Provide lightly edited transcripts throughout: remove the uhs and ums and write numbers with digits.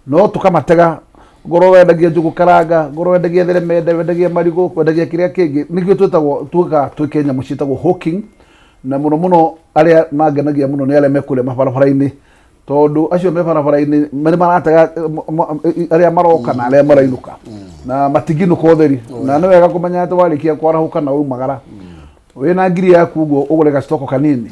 No tũkamatega ngorwo wendagia njũgũ karanga, ngorwo wendagia theremende, wendagia marigũ, wendagia kĩrĩa kĩngĩ, nĩkĩo twĩtagwo tugaga twĩke nyamũ ciĩtagwo hawking. Na mũno mũno arĩa mangenagia mũno nĩ arĩa mekũrĩa mabarabara-inĩ, tondũ acio me barabara-inĩ nĩ maratega arĩa maroka na arĩa marainũka, na matingĩinũka ũtheri. Na nĩ wega kũmenya atĩ warĩkia kwarahũka na waumagara wĩna ngiri yaku ũguo ũgũre gacitoko kanini,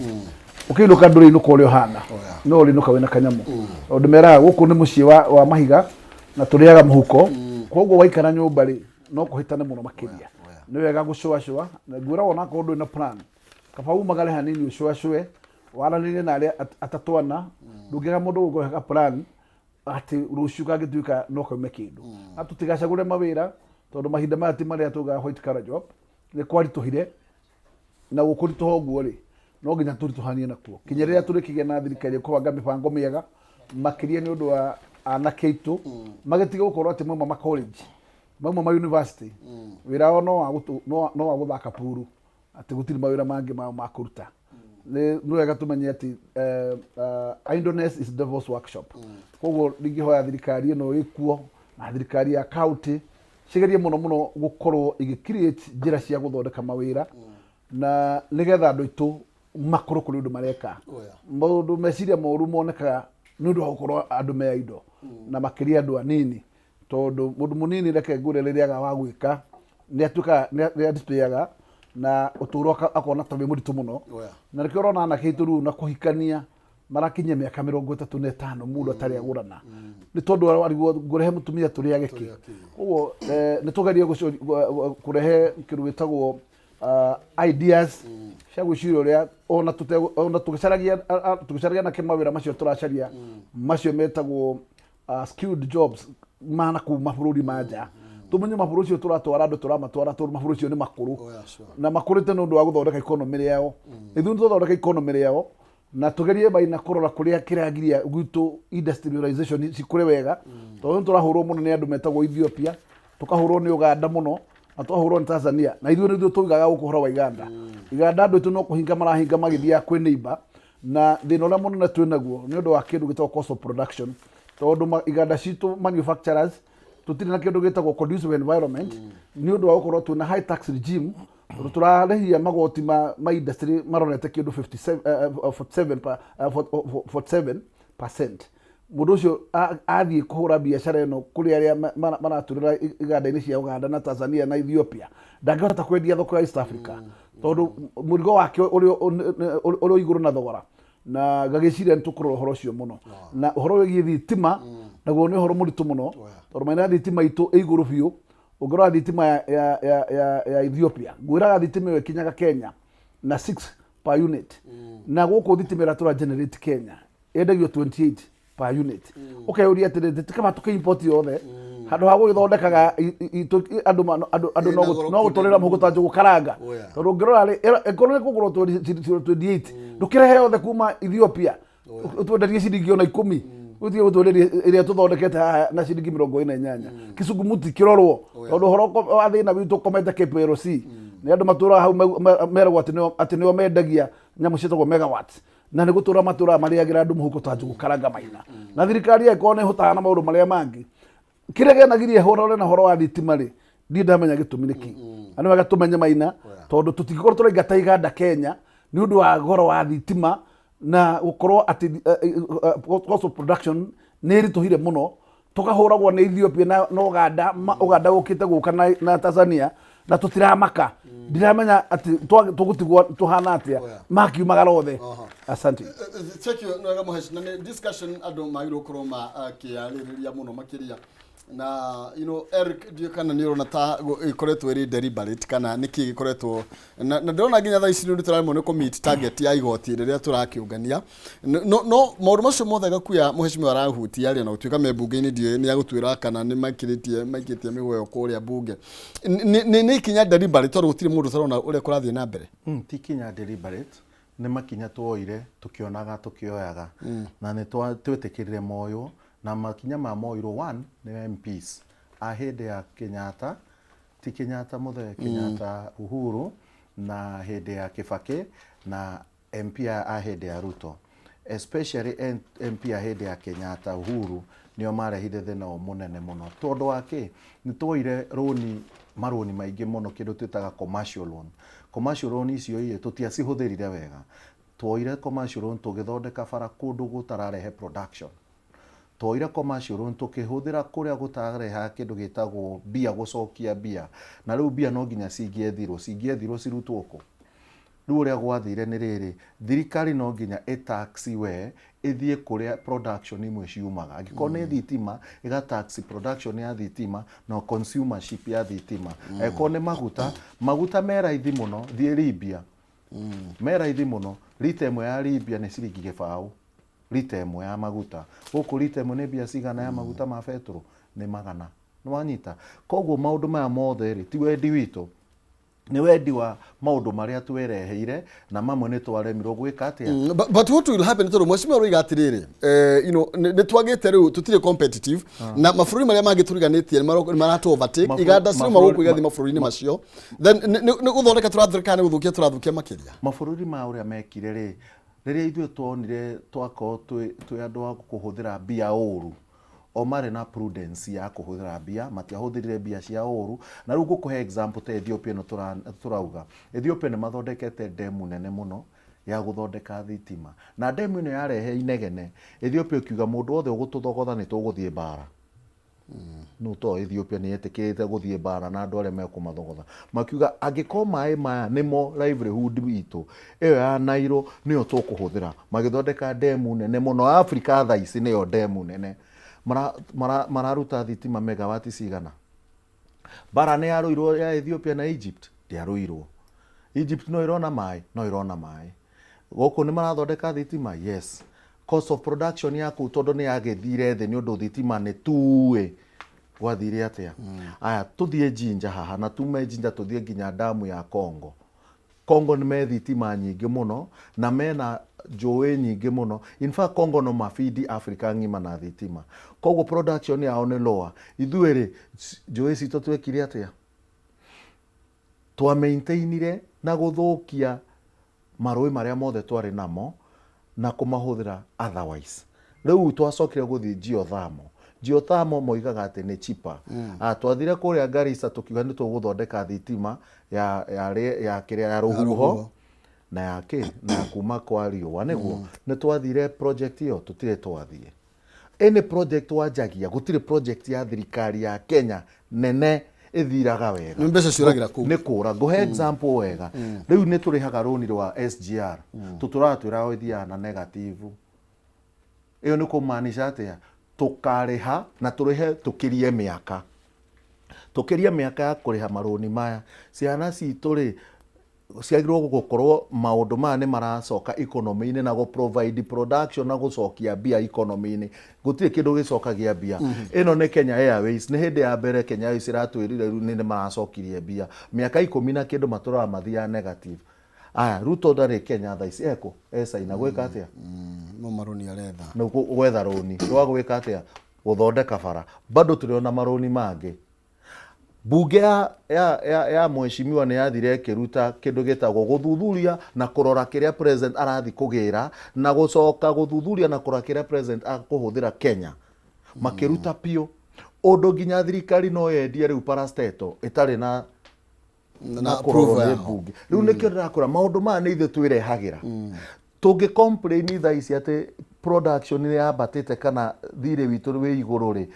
ũkĩinũka ndũrĩinũka ũrĩa ũhana, no ũrĩinũka wĩna kanyamũ, tondũ meraga gũkũ nĩ mũciĩ wa mahiga na tũrĩaga mũhuko. Koguo waikara nyũmba rĩ, no kũhĩtane mũno makĩria. Nĩ wega gũcũacũa, na ngwĩraga onakorwo ndũrĩ na plan, kaba umagare hanini ũcũacũe, waranĩrie na arĩa atatũ ana, ndũngĩaga mũndũ ũgũkũhe ka plan atĩ rũciũ kangĩtuĩka no kaume kĩndũ. Na tũtigacagũre mawĩra, tondũ mahinda maya ti marĩa tugaga white collar job, nĩ kwaritũhire, na gũkũritũha ũguo rĩ, no nginya tũritũhanie nakuo kinya rĩrĩa tũrĩkĩgĩa na thirikari ĩkũbanga mĩbango mĩega makĩria nĩ ũndũ wa anake aitũ, magĩtige gũkorwo atĩ mauma ma college, mauma ma university, wĩra wao no wa gũthaka puru, atĩ gũtirĩ mawĩra mangĩ mao ma kũruta. Nĩ wega tũmenye atĩ idleness is devil's workshop. Koguo ndingĩhoya thirikari ĩno ĩkuo na thirikari ya county cigerie mũno mũno gũkorwo igĩ create njĩra cia gũthondeka mawĩra, na nĩgetha andũ aitũ makorwo kũrĩ ũndũ mareka. Maũndũ meciria moru monekaga nĩ ũndũ wa gũkorwo andũ me indo, na makĩria andũ anini, tondũ mũndũ mũnini, reke ngwĩre, rĩrĩa aga wa gwĩka nĩ atuĩkaga nĩ adisplayaga na ũtũũro akona ta wĩ mũritũ mũno. Na nĩkĩo ũrona anake aitũ rĩu na kũhikania marakinyia mĩaka 35 mũndũ atarĩ agũrana, nĩ tondũ arigwo ngũrehe mũtumia tũrĩage kĩ. Koguo nĩ tũgerie kũrehe kĩndũ gĩtagwo ideas cia gwĩciria ũrĩa ona tũgĩcaragia nake mawĩra macio tũracaria, macio metagwo skilled jobs mana kuu mabũrũri ma nja. Tũmenye mabũrũri ũcio tũratwara andũ, tũramatwara tondũ mabũrũri ũcio nĩ makũrũ na makũrĩte nĩ ũndũ wa gũthondeka economy yao. Ithuĩ nĩ tũthondeka economy yao na tũgerie maina kũrora kũrĩa kĩragiria gwitũ industrialization cikũre wega, tondũ nĩ tũrahũrwo mũno nĩ andũ metagwo Ethiopia, tũkahũrwo nĩ Uganda mũno, na twahũrwo nĩ Tanzania. Na ithuĩ nĩthuĩ tũigaga gũkũ ũhoro wa iganda. Iganda andũ aitũ no kũhinga marahinga magĩthiaga kwĩ neighbor. Na thĩna ũrĩa mũnene twĩ naguo nĩ ũndũ wa kĩndũ gĩtagwo cost of production, tondũ iganda citũ, manufacturers, tũtirĩ na kĩndũ gĩtagwo conducive environment, nĩ ũndũ wa gũkorwo twĩna high tax regime, tondũ tũrarĩhia magoti ma industry marorete kĩndũ 57, 47%. Mũndũ ũcio athiĩ kũhũra biacara ĩno kũrĩ arĩa maratũrĩra iganda-inĩ cia Uganda na Tanzania na Ethiopia, ndangĩhota kwendia thoko ya East Africa, tondũ mũrigo wake ũrĩ igũrũ na thogora. Na ngagĩciria nĩ tũkũrora ũhoro ũcio mũno. Na ũhoro wĩgiĩ thitima naguo nĩ ũhoro mũritũ mũno, tondũ maina thitima itũ ĩ igũrũ biũ ũngĩrora thitima ya Ethiopia. Ngwĩraga thitima ĩyo ĩkinyaga Kenya na 6 per unit, na gũkũ thitima ĩrĩa tũra generate Kenya yendagio 28 per unit. Ũkeyũria atĩrĩrĩ, tikaba tũkĩ-import yothe handũ ha gũgĩthondekaga andũ Ĩna goro no gũtũrĩra mũhuko ta njũgũ karanga. Tondũ ũngĩrora rĩ, ĩkorwo nĩ kũgũrwo 28, ndũkĩrehe yothe kuma Ethiopia ũtwenderie ciringi ona 10, ũtige gũtwenderia ĩrĩa tũthondekete haha na ciringi 48. Kĩcungumuti kĩrorwo, tondũ ũhoro wa thĩna witũ ũkomete KPLC nĩ andũ matũraga hau meragwo atĩ nĩo mendagia nyamũ ciĩtagwo megawatts, na nĩ gũtũra matũraga marĩagĩra andũ mũhuko ta njũgũ karanga maina. Na thirikari ĩkorwo nĩ ĩhotaga na maũndũ marĩa mangĩ kĩrĩa kĩanagiria hũrore na ũhoro wa thitima rĩ, ndiĩ ndamenya gĩtũmi nĩkĩ. Na nĩ wega tũmenye maina, tondũ tũtingĩkorwo tũraingata iganda Kenya nĩ ũndũ wa goro wa thitima na gũkorwo atĩ cost of production nĩ ĩritũhire mũno, tũkahũragwo nĩ Ethiopia na Uganda, Uganda gũkĩte gũka na Tanzania, na tũtiramaka. Ndiramenya atĩ tũgũtigwo tũhana atĩa makiumagara othe. Asante. Thank you. Nĩ wega mũheci, na nĩ discussion andũ magĩrĩirwo gũkorwo makĩarĩrĩria mũno makĩria. Na Eric, ndiũ kana nĩ ũrona ta ĩkoretwo ĩrĩ deliberate kana nĩ kĩ gĩkoretwo na ndĩrona nginya thaa ici nĩ tũraremwo nĩ kũ-meet target ya igoti rĩrĩa tũrakĩũngania. No maũndũ macio mothe gakuya mũhecimiwa arahutia rĩ, na gũtuĩka me mbunge-inĩ, ndiũĩ nĩ agũtuĩra kana nĩ makĩrĩtie maikĩtie mĩgweo kũrĩa mbunge. Nĩ ikinya deliberate, tondũ gũtirĩ mũndũ ũtarona ũrĩa kũrathiĩ na mbere? Ti ikinya deliberate, nĩ makinya tuoire tukĩonaga tukĩoyaga, na nĩ twetĩkĩrire moywo. Na makinya ma moirwo, one nĩ MPs a hĩndĩ ya Kenyatta, ti Kenyatta mũthee, Kenyatta Uhuru, na hĩndĩ ya Kibaki, na MP a hĩndĩ ya Ruto. Especially MP a hĩndĩ ya Kenyatta, Uhuru, nĩo marehire thĩna ũyũ mũnene mũno. Tondũ wa kĩ? Nĩ tuoire rũni, marũni maingĩ mũno kĩndũ twĩtaga commercial loan. Commercial loan icio ĩ, tũtiacihũthĩrire wega. Tuoire commercial loan tũgĩthondeka bara kũndũ gũtararehe production. Tuoire commercial loan tũkĩhũthĩra kũrĩa gũtarehaga kĩndũ gĩtagwo mbia, gũcokia mbia. Na rĩu mbia no nginya cingĩethirwo, cingĩethirwo cirutwo kũ? Rĩu ũrĩa gwathire nĩ rĩrĩ, thirikari no nginya ĩ tax we ĩthiĩ kũrĩa production imwe ciumaga. Angĩkorwo nĩ thitima, ĩga tax production ya thitima na consumership ya thitima. Angĩkorwo nĩ maguta, maguta me raithi mũno, thiĩ Libya. Me raithi mũno, rita ĩmwe ya Libya nĩ ciringi gĩbaũ, rita ĩmwe ya maguta. Gũkũ rita ĩmwe nĩ mbia cigana ya maguta ma betũrũ? Nĩ magana. Nĩ wanyita? Koguo maũndũ maya mothe rĩ, ti wendi witũ. Nĩ wendi wa maũndũ marĩa twereheire na mamwe nĩ twaremirwo gwĩka atĩa. But what will happen tondũ mheshimiwa aroiga atĩrĩrĩ, nĩ twagĩte rĩu tũtirĩ competitive na mabũrũri marĩa mangĩ tũriganĩtie nĩ maratũ overtake, iganda ciauma gũkũ igathiĩ mabũrũri-inĩ macio, then nĩ gũthondeka tũrathondeka, nĩ gũthũkia tũrathũkia makĩria. Mabũrũri ma ũrĩa mekire rĩ, rĩrĩa ithuĩ tuonire twakorwo twĩ andũ a kũhũthĩra mbia ũru, o marĩ na prudence ya kũhũthĩra mbia, matiahũthĩrire mbia cia ũru. Na rĩu ngũkũhe example ta Ethiopia ĩno tũrauga. Ethiopia nĩ mathondekete ndemu nene mũno ya gũthondeka thitima. Na ndemu ĩno yarehe inegene, Ethiopia ĩkiuga mũndũ wothe ũgũtũthogotha nĩ tũgũthiĩ mbara. Nũ to Ethiopia nĩ yetĩkĩrĩte gũthiĩ mbara na andũ arĩa mekũmathogotha. Makiuga angĩkorwo maĩ maya nĩmo livelihood itũ, ĩyo ya Nile nĩyo tũkũhũthĩra. Magĩthondeka ndemu nene mũno Afrika thaa ici nĩyo ndemu nene. Mararuta thitima megawati cigana? Mbara nĩ yarũirwo ya Ethiopia na Egypt? Ndĩarũirwo. Egypt no ĩrona maĩ? No ĩrona maĩ. Gũkũ nĩ marathondeka thitima? Yes. Cost of production ya kũu tondũ nĩ yagĩthire thĩ nĩ ũndũ thitima nĩ tuĩ gwathire atĩa? Aya, tũthiĩ Jinja haha na tume Jinja tũthiĩ nginya damu ya Congo. Congo nĩ me thitima nyingĩ mũno na mena njũĩ nyingĩ mũno. In fact Congo no mabidi Africa ng'ima na thitima. Koguo production yao nĩ lower. Ithuĩ rĩ, njũĩ citũ twekire atĩa? Twa maintainire na gũthũkia marũĩ marĩa mothe twarĩ namo na kũmahũthĩra otherwise. Rĩu twacokire gũthiĩ geothermal. Geothermal moigaga atĩ nĩ cheaper. Twathire kũrĩa Garissa tũkiuga nĩ tũgũthondeka thitima ya, ya, ya, kĩrĩa, ya rũhuho na ya kĩ, na ya kuma kwa riũa nĩguo. Nĩ twathire project ĩyo? Tũtirĩ twathiĩ. Any project wanjagia, gũtirĩ project ya thirikari ya Kenya nene ĩthiraga wega. Nĩ mbeca ciũragĩra kũu. Nĩ kũra. Ngũhe example wega. Rĩu nĩ tũrĩhaga rũni rwa SGR. Tũtũraga twĩraga ĩthiaga na negative. Ĩyo nĩ kũmaanisha atĩa? Tũkarĩha na tũrĩhe tũkĩrie mĩaka. Tũkĩrie mĩaka ya kũrĩha marũni maya. Ciana citũ rĩ, ciagĩrĩirwo gũkorwo maũndũ maya nĩ maracoka economy-inĩ na gũ provide production na gũcokia mbia economy-inĩ. Gũtirĩ kĩndũ gĩcokagia mbia. Ĩno nĩ Kenya Airways, nĩ hĩndĩ ya mbere Kenya Airways ĩratwĩrire rĩu nĩ maracokirie mbia. Mĩaka ikũmi na kĩndũ matũraga mathiaga negative. Aya, Ruto ndarĩ Kenya thaa ici, ekũ? E China gwĩka atĩa? No marũni aretha. Nĩ gwetha rũni rwa gwĩka atĩa? Gũthondeka bara. Bado tũrĩ ona marũni mangĩ. Mbunge ya mheshimiwa nĩ yathire ĩkĩruta kĩndũ gĩtagwo gũthuthuria na kũrora kĩrĩa president arathiĩ kũgĩra na gũcoka gũthuthuria na kũrora kĩrĩa president akũhũthĩra Kenya. Makĩruta biũ. Ũndũ nginya thirikari no yendie rĩu parastatal ĩtarĩ na na kũrorwo approval nĩ yao. mbunge. Rĩu nĩkĩo ndĩrakwĩra maũndũ maya nĩ ithuĩ twĩrehagĩra. Tũngĩ complain thaa ici atĩ production nĩ yambatĩte kana thirĩ witũ wĩ igũrũ rĩ,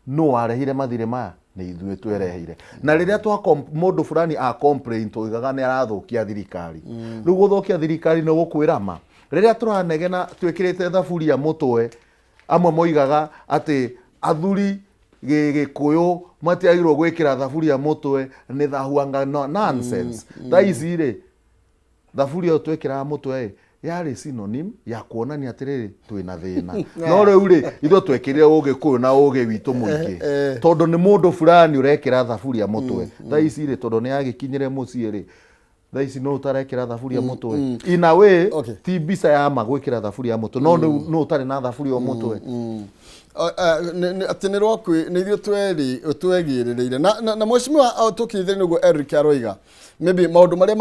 nũ warehire mathirĩ maya? Nĩ ithuĩ twereheire. Na rĩrĩa twa mũndũ fulani a complain tuigaga nĩ arathũkia thirikari. Rĩu gũthũkia thirikari nĩ gũkwĩra ma. Rĩrĩa tũranegena twĩkĩrĩte thaburia mũtwe, amwe moigaga atĩ athuri gĩgĩkũyũ matiagĩrĩirwo gwĩkĩra thaburia mũtwe nĩ thahu anga no, nonsense. Thaa ici rĩ, thaburia ĩyo twekĩraga mũtwe ĩ, yarĩ synonym ya kuonania atĩrĩrĩ twĩna thĩna. No rĩu rĩ, ithuĩ twekĩrire ũgĩkũyũ na ũgĩ witũ mũingĩ tondũ nĩ mũndũ fulani ũrekĩra thaburia mũtwe. Thaa ici rĩ, tondũ nĩ yagĩkinyire mũciĩ rĩ, thaa ici no ũtarekĩra thaburia mũtwe. In a way, ti mbica ya ma gwĩkĩra thaburia mũtwe, no rĩu no ũtarĩ na thaburia mũtwe. Atĩ nĩ rwakwĩ nĩ ithuĩ twerĩ twegĩrĩrĩire na mheshimiwa tũkĩithĩrĩria nĩguo Eric aroiga maybe maũndũ marĩa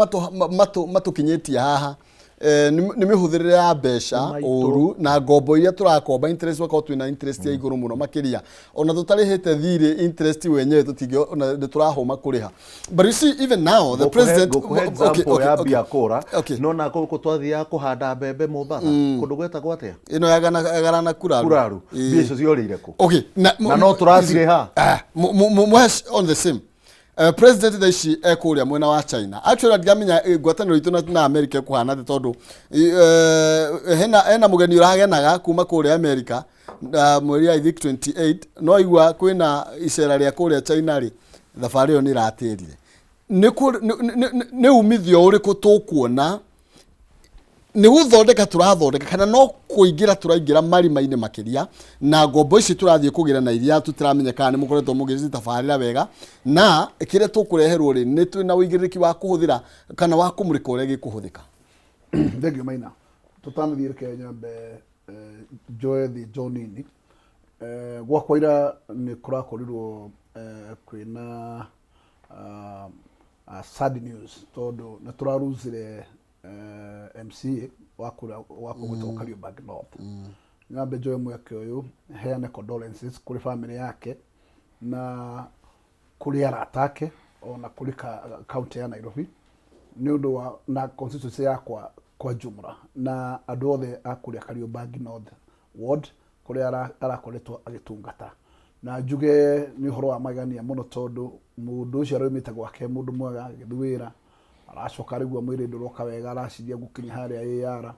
matũkinyĩtie haha. Nĩ mĩhũthĩrĩre ya mbeca Maitũ. ũru na ngombo iria tũrakomba, interest, ũgakorwo twĩna interest ya igũrũ mũno makĩria, ona tũtarĩhĩte thirĩ, interest wenyewe tũtingĩ, ona nĩ tũrahũma kũrĩha. But you see, even now the president Ngũkũhe example ya mbia kũra. Nona gũkũ twathiaga kũhanda mbembe Mombasa, kũndũ gwetagwo atĩa? Ĩno ya Gana Kuraru. Kuraru. Mbia icio ciorĩire kũ? Okay, na, Na no tũracirĩha. Ah, Mũhesh, on the same, president thaa ici ekũrĩa mwena wa China. Actually, ndiramenya ngwatanĩro itũ na America ĩkũhana atĩa, tondũ hena mũgeni ũragenaga kuma kũrĩa America mweri, I think, 28. No igua kwĩna icera rĩa kũrĩa China rĩ, thabarĩ ĩyo nĩ ĩratĩrire. Nĩ umithio ũrĩkũ tũkuona? Nĩ gũthondeka tũrathondeka kana no kũingĩra tũraingĩra marima-inĩ makĩria na ngombo ici tũrathiĩ kũgĩra na iria tũtiramenya kana nĩ mũkoretwo mũgĩcitabarĩra wega, na kĩrĩa tũkũreherwo rĩ, nĩ twĩna ũigĩrĩrĩki wa kũhũthĩra kana wa kũmũrĩka ũrĩa gĩkũhũthĩka? Thengiũ, Maina. Tũtanathiĩ, reke nyambe njoe thĩ njo nini. Gwakwa ira nĩ kũrakorirwo kwĩna sad news, tondũ nĩ tũraruzire MCA wa kũrĩa gwakwa gwĩtagwo Kariobangi North. Nyambe njoe mweke ũyũ heane condolences kũrĩ family yake na kũrĩ arata ake, ona kũrĩ county ya Nairobi nĩ ũndũ wa na constituency yakwa kwa jumla, na andũ othe a kũrĩa Kariobangi North ward kũrĩa arakoretwo agĩtungata. Na njuge nĩ ũhoro wa magegania mũno, tondũ mũndũ ũcio araumĩte gwake mũndũ mwega, agĩthiĩ wĩra, aracoka arĩgua mwĩrĩ ndũroka wega, araciria gũkinya harĩa AR,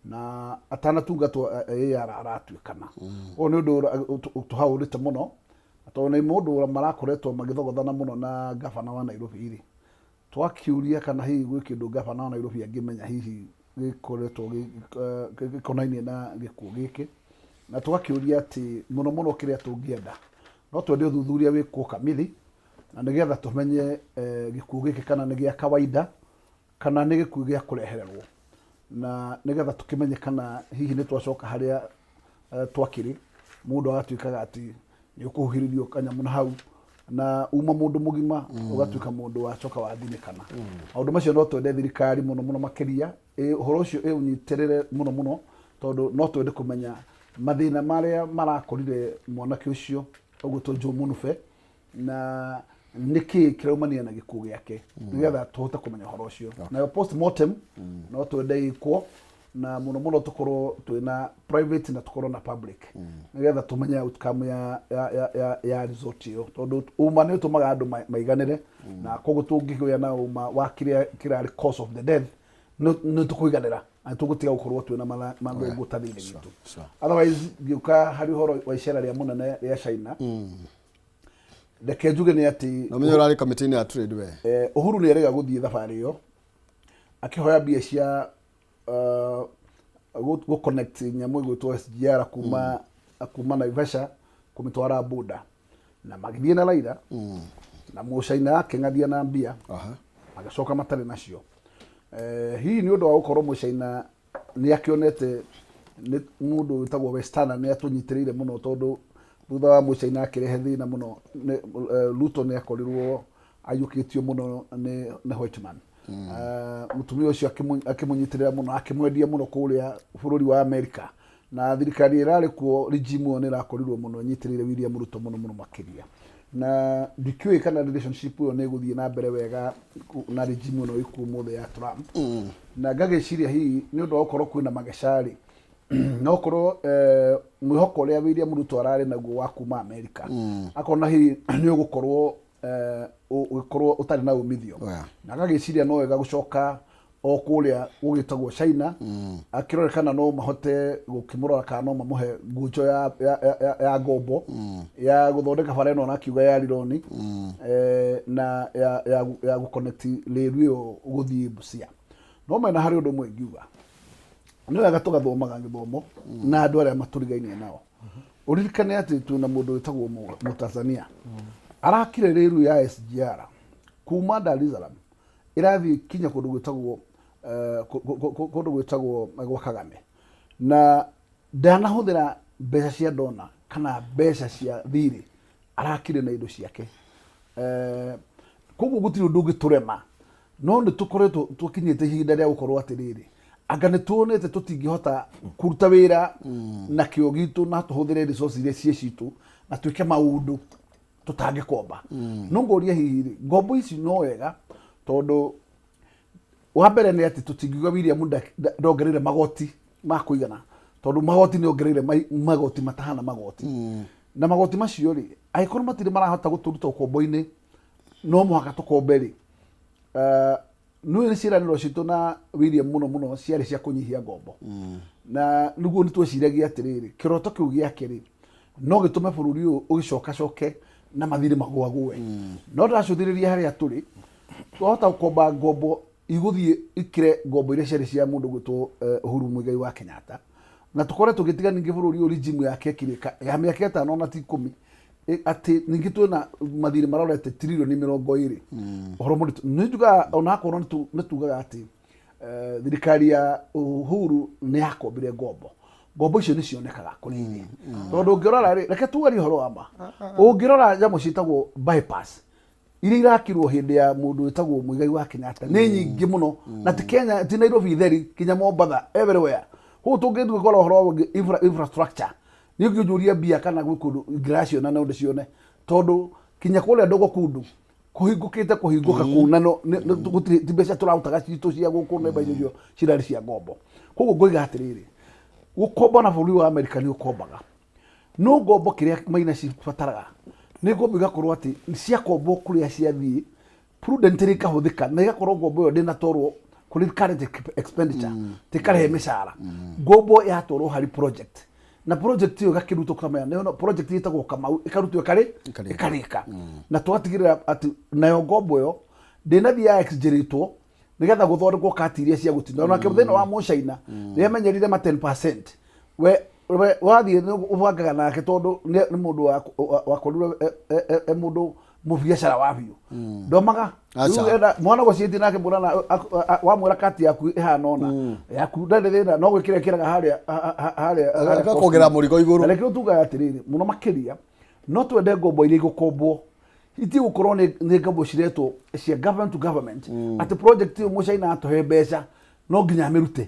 na atanatungatwo AR aratuĩkana. Ũyũ nĩ ũndũ ũtũhaũrĩte mũno, tondũ nĩ mũndũ marakoretwo magĩthogothana mũno na gavana wa Nairobi rĩ. Twakiuria kana hihi gwĩ kĩndũ gavana wa Nairobi angĩmenya hihi gĩkoretwo gĩkonainie na gĩkuũ gĩkĩ, na tũgakĩũria atĩ mũno mũno kĩrĩa tũngĩenda, no twende ũthuthuria wĩkwo kamili, na nĩgetha tũmenye gĩkuũ gĩkĩ kana nĩ gĩa kawaida kana nĩ gĩkuũ gĩa kũrehererwo, na nĩgetha tũkĩmenye kana hihi nĩ twacoka harĩa twakĩrĩ, mũndũ agatuĩkaga atĩ nĩ ũkũhuhĩrĩrio kanyamũ na hau na uma mũndũ mũgima ũgatuĩka mũndũ wacoka wathinĩkana. Maũndũ macio no twende thirikari mũno mũno makĩria ũhoro ũcio ĩũnyitĩrĩre mũno mũno, tondũ no twende kũmenya mathĩna marĩa marakorire mwanake ũcio ũgwĩtwo Joe Mũnube, na nĩkĩ kĩraumania na gĩkuũ gĩake, nĩgetha tũhote kũmenya ũhoro ũcio. Nayo postmortem no twende ĩkwo, na mũno mũno tũkorwo twĩna private na tũkorwo na public, nĩgetha tũmenye outcome ya result ĩyo, tondũ ũma nĩ ũtũmaga andũ maiganĩre, na koguo tũngĩgĩa na ũma wa kĩrĩa kĩrarĩ cause of the death, nĩ tũkũiganĩra na tũgũtiga gũkorwo twĩna mathũngũ ta thĩinĩ witũ. Otherwise, ngĩũka harĩ ũhoro wa icera rĩa mũnene rĩa China, reke njuge nĩ atĩ Na ũmenye ũrarĩ kamĩtĩ-inĩ ya trade we. Uhuru nĩ erĩga gũthiĩ thabarĩ ĩyo akĩhoya mbia cia gũ connect nyamũ ĩgwĩtwo SGR kuma Naivasha kũmĩtwara boda, na magĩthiĩ na Raila na mũcaina akĩng'athia na mbia, magĩcoka matarĩ nacio. Hihi nĩ ũndũ wa gũkorwo mũcaina nĩ akĩonete nĩ mũndũ wĩtagwo Westana nĩ atũnyitĩrĩire mũno, tondũ thutha wa mũcaina akĩrehe thĩna mũno, Ruto nĩ akorirwo aiyũkĩtio mũno nĩ Whiteman. Mũtumia ũcio akĩmũnyitĩrĩra mũno, akĩmwendia mũno kũrĩa bũrũri wa Amerika, na thirikari ĩrarĩ kuo, regime ĩyo, nĩ ĩrakorirwo mũno ĩnyitĩrĩire William Ruto mũno mũno makĩria, na ndikĩũĩ kana relationship ĩyo nĩ ĩgũthiĩ na mbere wega na regime ĩno ĩkuo ũmũthĩ ya Trump. Na ngagĩciria hihi nĩ ũndũ wa gũkorwo kwĩna mageca-rĩ, no korwo mwĩhoko ũrĩa William Ruto ararĩ naguo wa kuma Amerika akona hihi nĩ ũgũkorwo ũgĩkorwo ũtarĩ na umithio, na agagĩciria no wega gũcoka o kũrĩa gũgĩtagwo China, akĩrore kana no mahote gũkĩmũrora kana no mamũhe ngunjo ya ngombo ya gũthondeka bara ĩno arakiuga ya Rironi, na ya gũconnect rĩru ĩyo gũthiĩ Busia. No mena harĩ ũndũ ũmwe ingiuga, nĩ wega tũgathomaga gĩthomo na andũ arĩa matũrigainie nao. Ũririkane atĩ twĩna mũndũ wĩtagwo Mũtanzania arakire rĩru ya SGR kuma Dar es Salaam ĩrathiĩ kinya kũndũ gwĩtagwo gwa Kagame, na ndanahũthĩra mbeca cia dona kana mbeca cia thirĩ, arakire na indo ciake. Koguo gũtirĩ ũndũ ũngĩtũrema, no nĩ tũkoretwo tũkinyĩte ihinda rĩa gũkorwo atĩrĩrĩ, Anga nĩ tuonete tũtingĩhota kũruta wĩra na kĩo gitũ na tũhũthĩre resources iria ciĩ citũ na twĩke maũndũ tũtangĩkomba. No ngũria hihi rĩ, ngombo ici no wega, tondũ wa mbere nĩ atĩ tũtingiuga William ndongereire magoti ma kũigana, tondũ magoti nĩ ongereire magoti matahana magoti. Na magoti macio rĩ, angĩkorwo matirĩ marahota gũtũruta ũkombo-inĩ, no mũhaka tũkombe rĩ, nĩ nĩ ciĩranĩro citũ na William mũno mũno ciarĩ cia kũnyihia ngombo. Na nĩguo nĩ tweciragia atĩrĩrĩ, kĩroto kĩu gĩake rĩ, no gĩtũme bũrũri ũyũ ũgĩcokacoke na mathirĩ magũagũe. No ndacũthĩrĩria harĩa tũrĩ, twahota gũkomba ngombo igũthiĩ ikĩre ngombo iria ciarĩ cia mũndũ gwĩtwo Uhuru Muigai wa Kenyatta, na tũkore tũgĩtiga ningĩ bũrũri ũyũ regime yake ĩkĩrĩka ya mĩaka 5 ona ti 10, atĩ ningĩ twĩna mathirĩ marorete 20 trillion. Ũhoro mũritũ nĩ njugaga, onakorwo nĩ tugaga atĩ thirikari ya Uhuru nĩ yakombire ngombo, ngombo icio nĩ cionekaga kũrĩ ithuĩ, tondũ ũngĩrora rĩ, reke tugarie ũhoro wa ma, ũngĩrora nyamũ ciĩtagwo bypass iria irakirwo hĩndĩ ya mũndũ wĩtagwo Muigai wa Kenyatta nĩ nyingĩ mũno, na ti Kenya, ti Nairobi theri, kinya Mombatha, everywhere. Koguo tũngĩtua kũrora ũhoro wa infrastructure, nĩ ũngĩnjũria mbia kana gwĩ kũndũ ingĩraciona, no ndĩcione, tondũ kinya kũrĩa ndogo kundu kũhingũkĩte kũhingũka kũu, na no gũtirĩ, ti mbeca tũrarutaga citũ cia gũkũ, nĩ mbeca icio cirarĩ cia ngombo. Koguo ngoiga atĩrĩrĩ, gũkomba na bũrũri wa Amerika nĩ ũkombaga, no ngombo kĩrĩa maina cibataraga nĩ ngombo igakorwo atĩ ciakombwo kũrĩa ciathiĩ prudently ikahũthĩka, na igakorwo ngombo ĩyo ndĩnatwarwo kũrĩ current expenditure, tĩkarehe mĩcara. Ngombo yatwarwo harĩ project, na project ĩyo ĩgakĩrutwo kama nĩyo project ĩtagwo Kamau, ĩkarutwo ĩkarĩ Ĩkarĩka. Ĩkarĩka, na tũgatigĩrĩra atĩ nayo ngombo ĩyo ndĩnathiĩ ya exaggeratwo nĩgetha gũthondekwo kati iria cia gũtinda. Onake thĩna wa mũcaina nĩ amenyerire ma 10%. We wathiĩ nĩ ũbangaga nake, tondũ nĩ mũndũ wakorirwo e mũndũ mũbiacara wa biũ, ndomaga. Aca. Rĩu enda mwana gũciĩtie nake mũrana wamwĩra kati yaku ĩhana ũna, yaku ndarĩ thĩna, no gwĩkĩra ĩkĩraga harĩa harĩa harĩa. Agakuongerera mũrigo igũrũ. Na rĩngĩ tugaga atĩrĩrĩ, mũno makĩria no twende ngombo iria igũkombwo itigũkorwo nĩ ngombo ciretwo cia government to government, atĩ project ĩyo mũcaina atũhe mbeca no nginya amĩrute,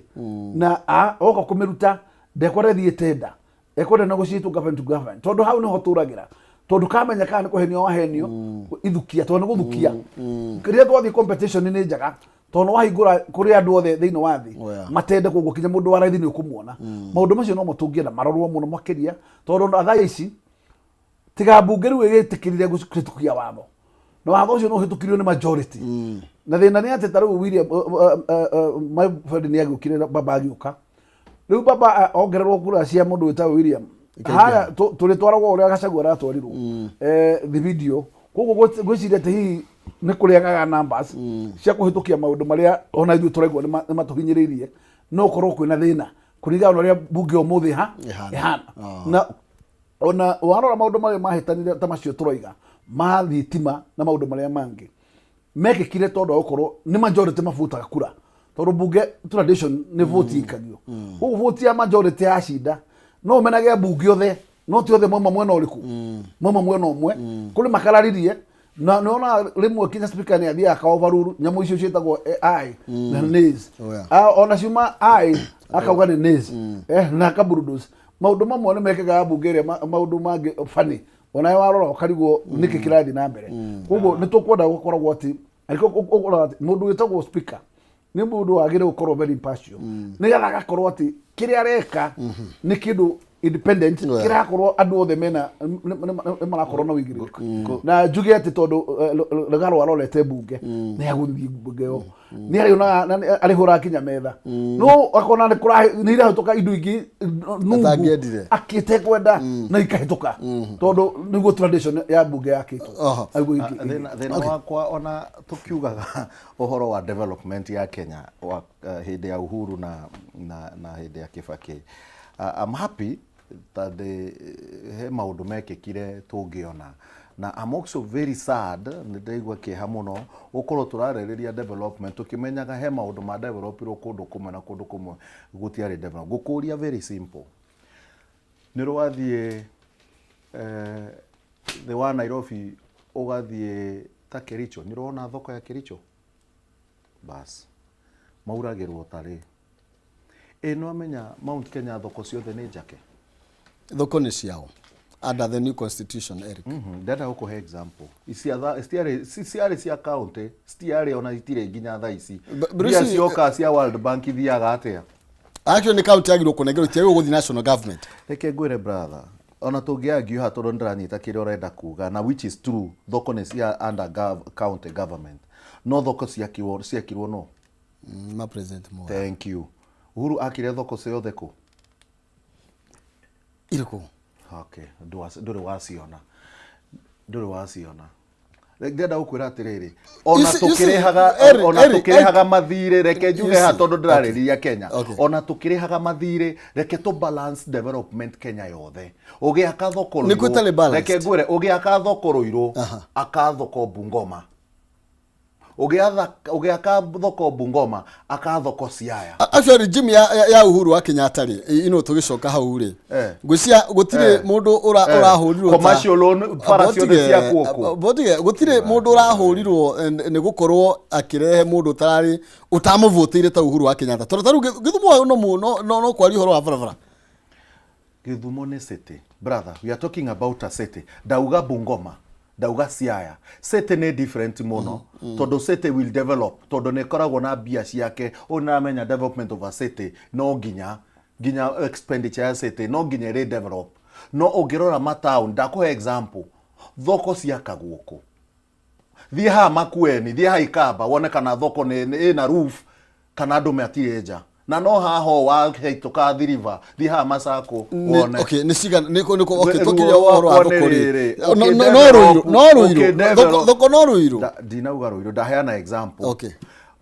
na oka kũmĩruta ndekwenda ĩthiĩ tenda, ekwenda negotiate government to government, tondũ hau nĩho tũragĩra, tondũ kamenya kana nĩ kũhenio wahenio ithukia, tondũ nĩ gũthukia. Rĩrĩa twathiĩ competition nĩ njega, tondũ nĩ wahingũra kũrĩ andũ othe thĩinĩ wa thĩ matende, koguo kinya mũndũ wa raithi nĩ ũkũmuona. Maũndũ macio nomo tũngĩenda marorwo mũno makĩria, tondũ ona thaa ici tiga mbunge rĩu ĩgĩtĩkĩrire kũhĩtũkia watho, na watho ũcio nĩ ũhĩtũkirio nĩ majority. Na thĩna nĩ atĩ ta rĩu William, my friend, nĩ agĩũkire na baba agĩũka. Rĩu baba ongererwo kura cia mũndũ wĩtagwo William haya, tũrĩtwaragwo ũrĩa Gachagua aratwarirwo the video. Koguo ngwĩciria atĩ hihi nĩ kũrĩagaga numbers cia kũhĩtũkia maũndũ marĩa ona ithuĩ tũraigua nĩ matũhinyĩrĩirie, no ũkorwo kwĩna thĩna kũringana na ũrĩa mbunge ũmũthĩ ha Ĩhana. ĩhana. Na ona warora maũndũ marĩa mahĩtanire ta macio tũroiga ma thitima na maũndũ marĩa mangĩ mekĩkire, tondũ wa gũkorwo nĩ majority mabutaga kura, tondũ mbunge tradition nĩ vote ikagio. Koguo vote ya majority yacinda, no ũmenage mbunge othe, no ti othe mauma mwena ũrĩkũ, mauma mwena ũmwe, kũrĩ makararirie. Na nĩwona rĩmwe kinya speaker nĩ athiaga aka overrule nyamũ icio ciĩtagwo aye na nays. Ona ciuma aye, akauga nĩ nays, na akabulldoze. Maũndũ mamwe nĩ mekĩkaga mbunge ĩrĩa maũndũ mangĩ funny, onawe warora ũkarigwo nĩkĩ kĩrathiĩ na mbere. Koguo nĩ tũkwenda gũkoragwo atĩ arĩko ũkoraga atĩ mũndũ wĩtagwo speaker nĩ mũndũ wagĩrĩire gũkorwo very impartial, nĩgetha agakorwo atĩ kĩrĩa areka nĩ kĩndũ independent, kĩrakorwo andũ othe mena nĩ marakorwo na ũigĩrĩrĩku. Na njuge atĩ tondũ Rũgaro arorete mbunge, nĩ agũthiĩ mbunge ĩyo nĩ arĩonaga na nĩ arĩhũraga kinya metha, no akona nĩ nĩ irahĩtũka indo ingĩ nungu Atangĩendire. akĩtekwenda na ikahĩtũka, tondũ nĩguo tradition ya mbunge yakĩtwo. Nĩguo Thĩna wakwa, ona tũkiugaga ũhoro wa development ya Kenya wa hĩndĩ ya Uhuru na hĩndĩ ya Kibaki, I'm happy tondũ he maũndũ mekĩkire tũngĩona, na I'm also very sad, nĩ ndaigua kĩeha mũno gũkorwo tũrarĩrĩria development tũkĩmenyaga he maũndũ ma developirwo kũndũ kũmwe na kũndũ kũmwe gũtiarĩ develop. Ngũkũria very simple, nĩ rwathiĩ thĩ wa Nairobi ũgathiĩ ta Kericho, nĩ ũrona thoko ya Kericho, bas mauragĩrwo tarĩ Ĩ nĩwamenya Mount Kenya thoko ciothe nĩ njake? Thoko nĩ ciao under the new constitution, Eric. Ndĩrenda gũkũhe example. Iciatha citiarĩ ciarĩ cia county, citiarĩ ona itirĩ nginya thaa ici. Bruce, Mbia cioka cia World Bank ithiaga atĩa? Actually nĩ county yagĩrĩirwo kũnengerwo, itiagĩrĩirwo gũthiĩ national government. Reke ngwĩre brother, ona tũngĩ argue haha tondũ nĩndĩranyita kĩrĩa ũrenda kuga na which is true, thoko nĩ cia under county government. No thoko ciakirwo ciakirwo no? Ma president Moi. Thank you. Uhuru akire thoko ciothe kũ? Irĩkũ? Okay, ndũrĩ waciona. Ndũrĩ waciona. Ndĩrenda gũkwĩra atĩrĩrĩ, ona You see, tũkĩrĩhaga Eric, ona Eric, tũkĩrĩhaga mathirĩ, reke njuge You haha see, tondũ ndĩrarĩrĩria Kenya. Ona tũkĩrĩhaga mathirĩ, reke tũ balance development Kenya yothe. Ũgĩaka thoko Nĩ kũ Rũirũ, ĩtarĩ balanced? reke ngwĩre, ũgĩaka thoko Rũirũ, aka thoko Bungoma. Ũgĩaka thoko Bungoma, aka thoko Siaya. Actually regime ya Uhuru wa Kenyatta rĩ, you know, tũgĩcoka hau rĩ, ngwĩciria gũtirĩ mũndũ ũrahũrirwo Commercial loan, bara ciothe ciakwo kũ? Botige, gũtirĩ mũndũ ũrahũrirwo nĩ gũkorwo akĩrehe mũndũ ũtararĩ ũtamũvũtĩire ta Uhuru wa Kenyatta, tondũ ta rĩu Gĩthumo no kwaria ũhoro wa barabara. Gĩthumo nĩ city brother, we are talking about a city. Ndauga Bungoma, ndauga Siaya. City nĩ different mũno, tondũ city will develop tondũ nĩ ĩkoragwo na mbia ciake. Ũyũ nĩaramenya development of a city no nginya expenditure ya city no nginya ĩrĩ develop. No ũngĩrora mataũni, ndakũhe example, thoko ciakagwo kũ? Thiĩ haha Makueni, thiĩ haha Ikamba wone kana thoko nĩ ĩna roof kana andũ matirĩ nja. Na no haha ũũ wahĩtũka Athi River, thiĩ haha Masako wone. Okay, nĩ cigana nĩ kũ okay, Ruo tũkiria ũhoro wa rwakwa thoko nĩ rĩ. rĩrĩ, No Rũirũ, no Rũirũ, ũkĩ-develop- thoko no Rũirũ. Ndinauga Rũirũ, ndaheana example.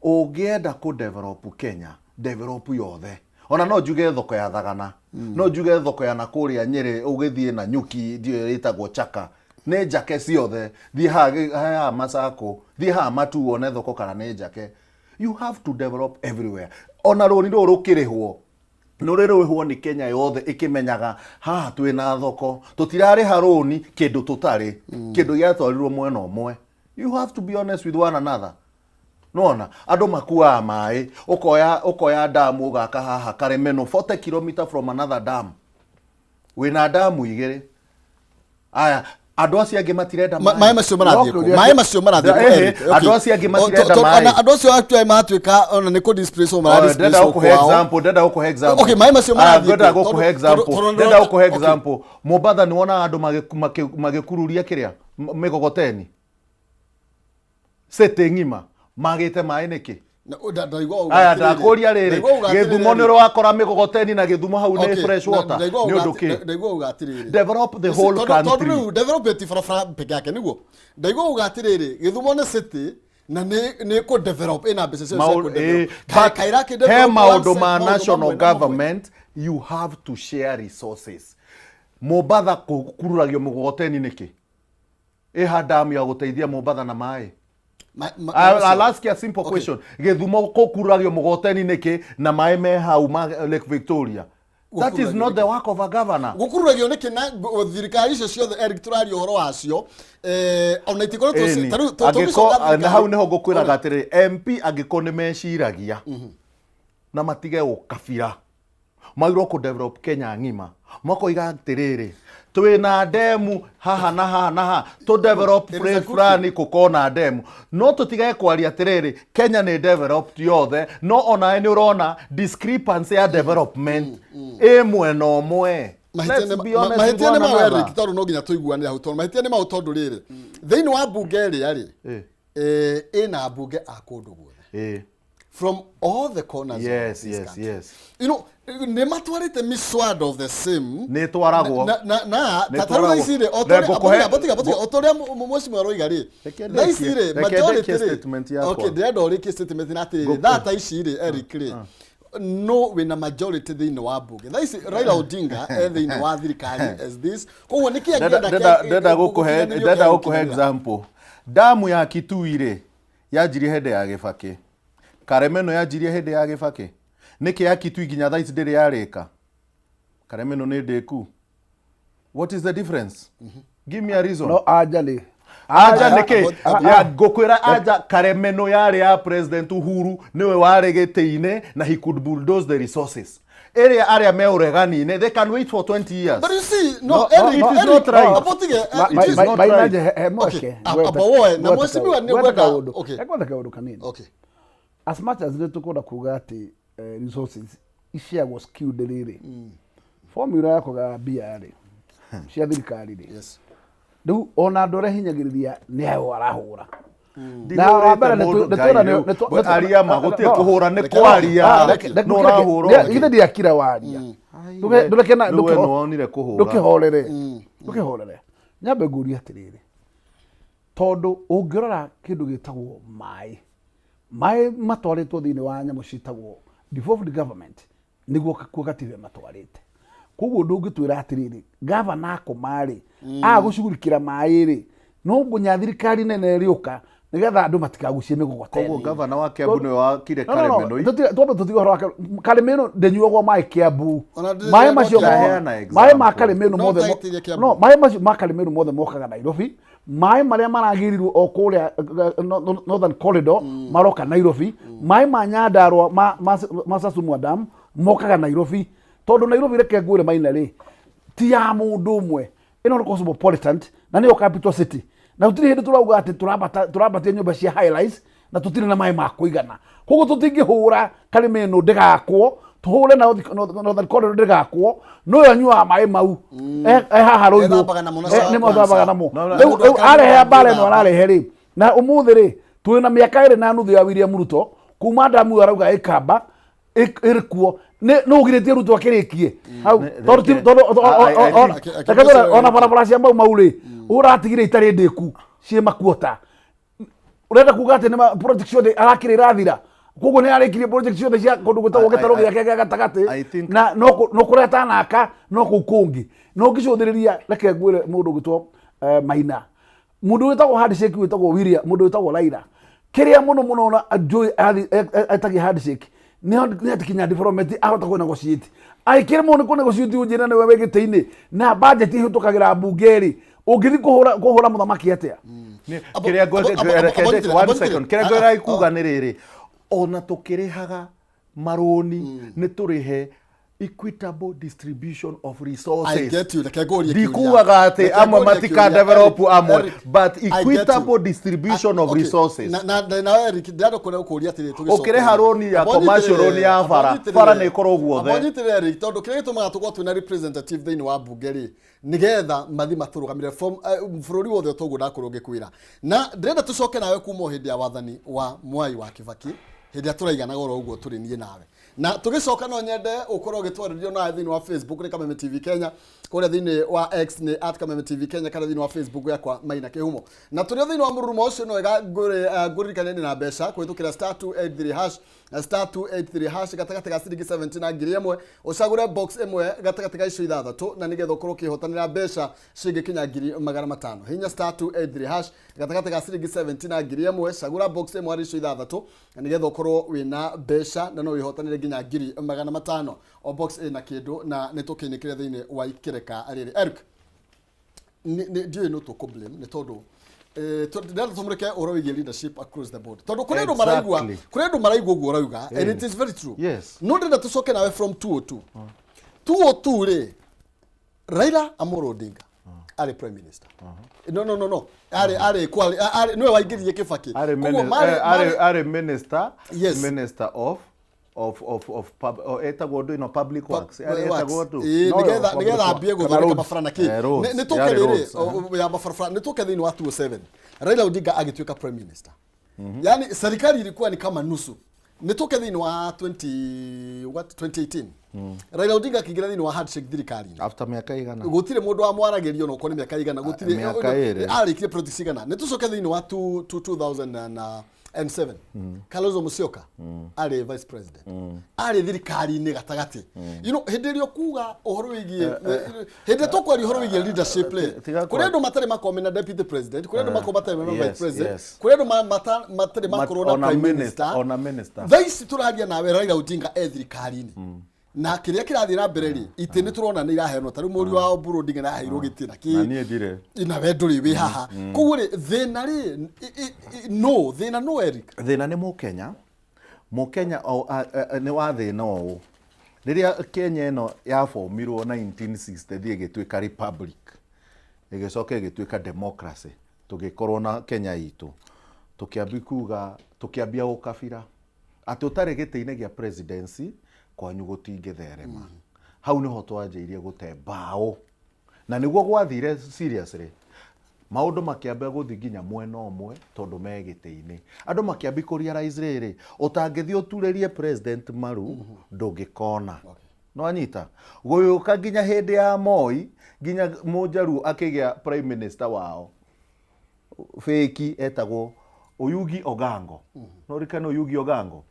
Ũngĩenda kũ develop Kenya, develop yothe. Ona no njuge thoko ya Thagana, no njuge thoko ya nakũrĩa Nyĩrĩ ũgĩthiĩ na Nyuki, ndiũĩ ĩtagwo Chaka. Nĩ njake ciothe. Thiĩ haha Masako, thiĩ haha Matu wone thoko kana nĩ njake. You have to develop everywhere. Ona rũni rũrũ rũkĩrĩhwo, nĩ rũrĩhwo nĩ Kenya yothe ĩkĩmenyaga haha twĩna thoko. Tũtirarĩha rũni kĩndũ tũtarĩ, kĩndũ gĩatwarirwo mwena ũmwe. You have to be honest with one another. Nona andũ makuaga maĩ, ũkoya damu ũgaka haha Karemeno 40 kilometer from another dam. Wĩna damu igĩrĩ. Aya, andũ acio angĩ matirenda maĩ. Maĩ macio marathiĩ No, kũ? Maĩ macio marathiĩ kũ, Eric? Okay. Andũ acio angĩ matirenda maĩ. Ona andũ acio actually maratuĩka ona nĩ kũ displace o mara displace Ndĩrenda gũkũhe kwao. example, ndĩrenda gũkũhe example. Okay, maĩ macio marathiĩ Ndĩrenda kũ? gũkũhe example. Tondũ Ndĩrenda gũkũhe okay. example. Mombatha nĩ wonaga andũ magĩkururia kĩrĩa? Mĩgogoteni. City ng'ima magĩte maĩ nĩkĩ? Na, ndaigua uga Aya, atĩrĩrĩ. ndakũria rĩrĩ, Ndaigua uga Gĩthumo atĩrĩrĩ. nĩ ũrakora mĩgogoteni na Gĩthumo hau nĩ Okay, fresh water. Nĩ ũndũ kĩ? Ndaigua uga atĩrĩrĩ. Develop the whole Tondũ country. rĩu develop ti barabara peke yake nĩguo. Ndaigua uga atĩrĩrĩ, Gĩthumo nĩ city na nĩ kũ develop ĩna mbeca ciayo cia kũ develop. But Kaĩ ĩrakĩ he develop one maũndũ side, ma maũndũ national mamwe na mamwe. government, you have to share resources. Mombatha kũkururagio mũgogoteni nĩkĩ? Ĩha damu ya gũteithia Mombatha na maĩ. I'll ask you a simple question. Gĩthumo kũkururagio mũgogoteni nĩkĩ na maĩ me hau ma Lake Victoria? That is not the work of a governor. Gũkururagio nĩkĩ na thirikari icio ciothe, Eric, tũraria ũhoro wacio, ona itikoretwo Ĩni. ta rĩu Angĩkorwo- tũgĩcoka na hau nĩho ngũkwĩraga Ona. atĩrĩrĩ, MP angĩkorwo nĩ meciragia na matige ũkabira, magĩrĩirwo kũ develop Kenya ng'ima, makoiga atĩrĩrĩ, twĩna ndemu haha na haha na haha, tũ develop It is a place good fulani gũkorwo na ndemu, no tũtigage kwaria atĩrĩrĩ Kenya nĩ developed yothe, no onawe nĩ ũrona discrepancy ya development ĩ mwena ũmwe. Mahĩtia Let's nĩ be honest with mahĩtia nĩ one mau, another. Eric, tondũ no nginya tũiguanĩre hau, tondũ mahĩtia nĩ mau, tondũ rĩrĩ, thĩinĩ wa mbunge ĩrĩa rĩ, ĩna mbunge a kũndũ guothe, from all the corners of this country. Nĩ matwarĩte miswada of the same. Nĩ ĩtwaragwo. Na Nĩ ta tarĩu thaa ĩtwaragwo. ici rĩ, o Na ta ũrĩa- ngũkũhe- botiga, o ta ũrĩa mheshimiwa aroiga rĩ, Reke thaa ici rĩ, reke majority ndĩkie rĩ, statement yakwa. okay, ndĩrenda ũrĩkie statement na atĩrĩrĩ, Ngũkũ- thaa ta ici rĩ, Eric rĩ, no wĩna majority thĩinĩ wa mbunge thaa ici, Raila Odinga e thĩinĩ wa thirikari as this, koguo nĩkĩ angĩenda Ndenda gũkũhe gũkinyanĩrio ndenda kĩa gũkũhe gũkinyanĩra? example. Damu ya Kitui rĩ, yanjirie hĩndĩ ya Gĩbakĩ. Karemeno yanjirie hĩndĩ ya Gĩbakĩ. Nĩkĩ ya Kitui nginya thaa ici ndĩrĩ yarĩka? Karemeno nĩ ndĩku. What is the difference? Give me a reason. No anja nĩ Anja nĩkĩ? Abo- Ya ngũkwĩra anja, Karemeno yarĩ ya President Uhuru, nĩwe warĩ gĩtĩ-inĩ na he could bulldoze the resources. Ĩrĩa arĩa me ũregani-inĩ, they can wait for 20 years. But you see, no, No, Eric, it is Eric, not right. Abotige, It is not right. He mweke. Okay, amba woe, na mheshimiwa nĩ ngwenda- okay. Ngwenda kaũndũ kanini. Okay. As much as nĩ tũkwenda kuga atĩ resources iceagwo skewed rĩrĩ, formula ya kũgaya mbia rĩ cia thirikari rĩ, Yes. rĩu ona andũ arĩa hinyagĩrĩria nĩ ayo arahũra. Ndihũrĩte wa mbere nĩ mũndũ, nĩ twĩra Ngai rĩu. Aria ma, gũtirĩ no. kũhũra, nĩ Reke- kwaria. Ah, Nũ ũrahũra ũngĩ. Githĩ ndiakira waria. Ndũreke na Rĩu we nĩwonire kũhũra. ndũkĩhorere, ndũkĩhorere. Nyambe ngũrie atĩrĩrĩ, tondũ ũngĩrora kĩndũ gĩtagwo maĩ, maĩ matwarĩtwo thĩinĩ wa nyamũ ciĩtagwo devolved government, nĩguo kuo gatibe matwarĩte. Koguo ndũngĩtwĩra atĩrĩrĩ, gavana akoma rĩ, agũcugurikĩra maĩ rĩ, no nginya thirikari nene ĩrĩũka nĩgetha andũ matikagucie mĩgogoteni. Koguo gavana wa Kiambu nĩwe wakire No, no, no. Karĩmĩnũi. Twambe tũtige ũhoro wa Karĩmĩnũ ndĩnyuagwo maĩ Kiambu. Ona ndĩ- Maĩ macio Ndaheana maĩ ma example. Karĩmĩnũ No mothe ndagĩtĩria Kiambu. no maĩ macio ma Karĩmĩnũ mothe mokaga Nairobi. Maĩ marĩa maragĩrirwo o kũrĩa Northern Corridor maroka Nairobi. Maĩ ma Nyandarua ma Sasumua Dam mokaga Nairobi. Tondũ Nairobi, reke ngwĩre Maina rĩ, ti ya mũndũ ũmwe, ĩno nĩ cosmopolitan na nĩyo capital city, na tũtirĩ hĩndĩ tũrauga atĩ tũrambatia nyũmba cia high rise na tũtirĩ na maĩ ma kũigana. Koguo tũtingĩhũra Karĩmĩnũ ndĩgakwo, tũhũre na Northern Corridor ndĩgakwo, no yo anyuaga maĩ mau e haha Rũirũ. Ethambaga namo na Nĩ methambaga namo. No, no, Rĩu mũndũ rĩu akarĩma arehe mbara ĩno angĩthamba. ararehe rĩ, na ũmũthĩ rĩ, twĩ na mĩaka 2.5 ya William Ruto kuma ndamu ĩyo arauga ĩkamba ĩrĩ kuo, nĩ ũgirĩtie Ruto akĩrĩkie hau, tondũ tondũ I think- reke tũrore, ona barabara cia Mau Mau rĩ, ũratigire itarĩ ndĩku ciĩ makuota. Ũrenda kuga atĩ nĩ project ciothe arakĩrĩ irathira? Koguo nĩ arĩkirie project ciothe cia kũndũ gwĩtagwo gĩtarũ gĩake gĩa gatagatĩ I think- na no no kũrĩa atanaka no kũu kũngĩ no ngĩcũthĩrĩria. Reke ngwĩre, mũndũ ũgĩtwo Maina, mũndũ wĩtagwo handshake, wĩtagwo William, mũndũ wĩtagwo Raila, kĩrĩa mũno mũno na njũĩ etagia handshake nĩ atĩ kinya development ahota kũ negotiate, agĩkĩremwo nĩ kũ negotiate, ũnjĩra nĩwe wĩ gĩtĩ-inĩ na budget ĩhĩtũkagĩra mbunge rĩ, ũngĩthiĩ kũhũra mũthamaki atĩa? Kĩrĩa reke one second. Kĩrĩa ngwenda kuga nĩ rĩrĩ, ona tũkĩrĩhaga marũni, nĩ tũrĩhe equitable distribution of I resources. get you. Reke ngũrie kĩũria. Ndikugaga atĩ Reke amwe ngũrie matika kĩũria. develop Eric, amwe, Eric, but I get you. equitable distribution of resources. Na Eric, ndĩrenda kũrĩa gũkũria atĩrĩ, tũgĩcoka. Ũkĩrĩha rũni ya Amba commercial, ũnyitĩrĩre, rũni ya amba bara, ũnyitĩrĩre. bara nĩ ĩkorwo guothe. Amba ũnyitĩrĩre, Eric, tondũ kĩrĩa gĩtũmaga tũkorwo twĩna representative thĩinĩ wa mbunge rĩ, nĩgetha mathi matũrũgamĩre from bũrũri wothe. Toguo ndakorwo ngĩkwĩra, na ndĩrenda tũcoke nawe kuma o hĩndĩ ya wathani wa Mwai wa Kibaki, hĩndĩ ĩrĩa tũraiganaga oro ũguo tũrĩ niĩ nawe. Na tũgĩcoka, no nyende ũkorwo ũgĩtwarĩrio nawe thĩinĩ wa Facebook nĩ Kameme TV Kenya, kũrĩa thĩinĩ wa X nĩ @KamemeTV Kenya, kana thĩinĩ wa Facebook yakwa Maina Kĩhumo. Na tũrĩ o thĩinĩ wa mũrurumo ũcio, no wega ngũririkanie ndĩ na mbeca kũhĩtũkĩra *283#, *283#, gatagatĩ ga ciringi 70 na 1,000. Ũcagũre box ĩmwe gatagatĩ ga icio ithathatũ, na nĩgetha ũkorwo ũkĩhotanĩra mbeca cingĩkinya 500,000. Hinya *283# gatagatĩ ga ciringi 70 na 1,000, cagũra box ĩmwe harĩ icio ithathatũ, na nĩgetha ũkorwo wĩna mbeca na no wĩhotanĩre nginya 500,000. O box ĩna kĩndũ, na nĩ tũkĩinĩkĩre thĩinĩ wa ikĩreka rĩrĩ. Eric, ndiũĩ no tũkũ blame nĩ tondũ ndĩrenda tũmũrĩke ũhoro wĩgiĩ leadership across the board, tondũ kũrĩ andũ maraigua kũrĩ andũ maraigua ũguo ũrauga, and it is very true. No ndĩrenda tũcoke nawe from 202 202 rĩ, Raila Amolo Odinga arĩ prime minister, no no no no arĩ nĩwe waingĩririe Kibaki. Arĩ Koguo arĩ minister. Minister of pub, oh, etagwo ũndũ ĩno public works. Arĩ etagwo ũndũ. Ĩĩ, No, nĩgetha public nĩgetha works. ambie Kana gũthondeka roads. mabarabara na kĩ. Roads. Nĩ tũke Yarĩ rĩrĩ roads, ya mabarabara, nĩ tũke thĩinĩ wa 207, Raila Odinga agĩtuĩka prime minister, yani serikali ilikuwa ni kama nusu. Nĩ tũke thĩinĩ wa 20 what 2018, Raila Odinga akĩingĩra thĩinĩ wa handshake thirikari-inĩ. After mĩaka igana? Gũtirĩ mũndũ wamwaragĩrio, no nĩ mĩaka igana gũtirĩ. Mĩaka 2. Arĩkirie project cigana? Nĩ tũcoke thĩinĩ wa 2007, Kalonzo Musyoka arĩ vice president, arĩ thirikari-inĩ gatagatĩ. Hĩndĩ ĩrĩa ũkuga ũhoro wĩgiĩ, hĩndĩ ĩrĩa tũkwaria ũhoro wĩgiĩ leadership rĩ, tiga kũrĩ andũ matarĩ makorwo mena deputy president, kũrĩ andũ makorwo matarĩ mena vice president, kũrĩ andũ matarĩ makorwo na ona prime minister, minister. Ona minister. Thaa ici tũraria nawe, Raila Odinga e thirikari-inĩ, na kĩrĩa kĩrathiĩ na mbere rĩ, itĩ nĩ tũrona nĩ iraheanwo. Ta rĩu mũriũ wa Oburu Odinga nĩ araheirwo gĩtĩ na Na kĩ. niĩ ndirĩ. Na we ndũrĩ wĩ haha. Koguo rĩ, thĩna rĩ, no thĩna no Eric? Thĩna nĩ mũkenya, mũkenya nĩ wa thĩna ũũ. Rĩrĩa Kenya ĩno yabomirwo 1963 ĩgĩtuĩka republic, ĩgĩcoka ĩgĩtuĩka democracy, tũgĩkorwo na Kenya itũ, tũkĩambia kuga, tũkĩambia ũkabira atĩ ũtarĩ gĩtĩ-inĩ gĩa presidency kwanyu gũtingĩtherema. Hau nĩho twanjĩirie gũte mbaũ na nĩguo gwathire seriously. Maũndũ makĩambia gũthiĩ nginya mwena ũmwe tondũ me gĩtĩ-inĩ. Andũ makĩambia kũ realize rĩrĩ, ũtangĩthiĩ ũturĩrie president maru ndũngĩkona. Nĩwanyita? Gũgĩũka nginya hĩndĩ ya Moi, nginya Mũnjaruo akĩgĩa prime minister wao fake etagwo Oyugi Ogango. Nĩũririkana Oyugi Ogango?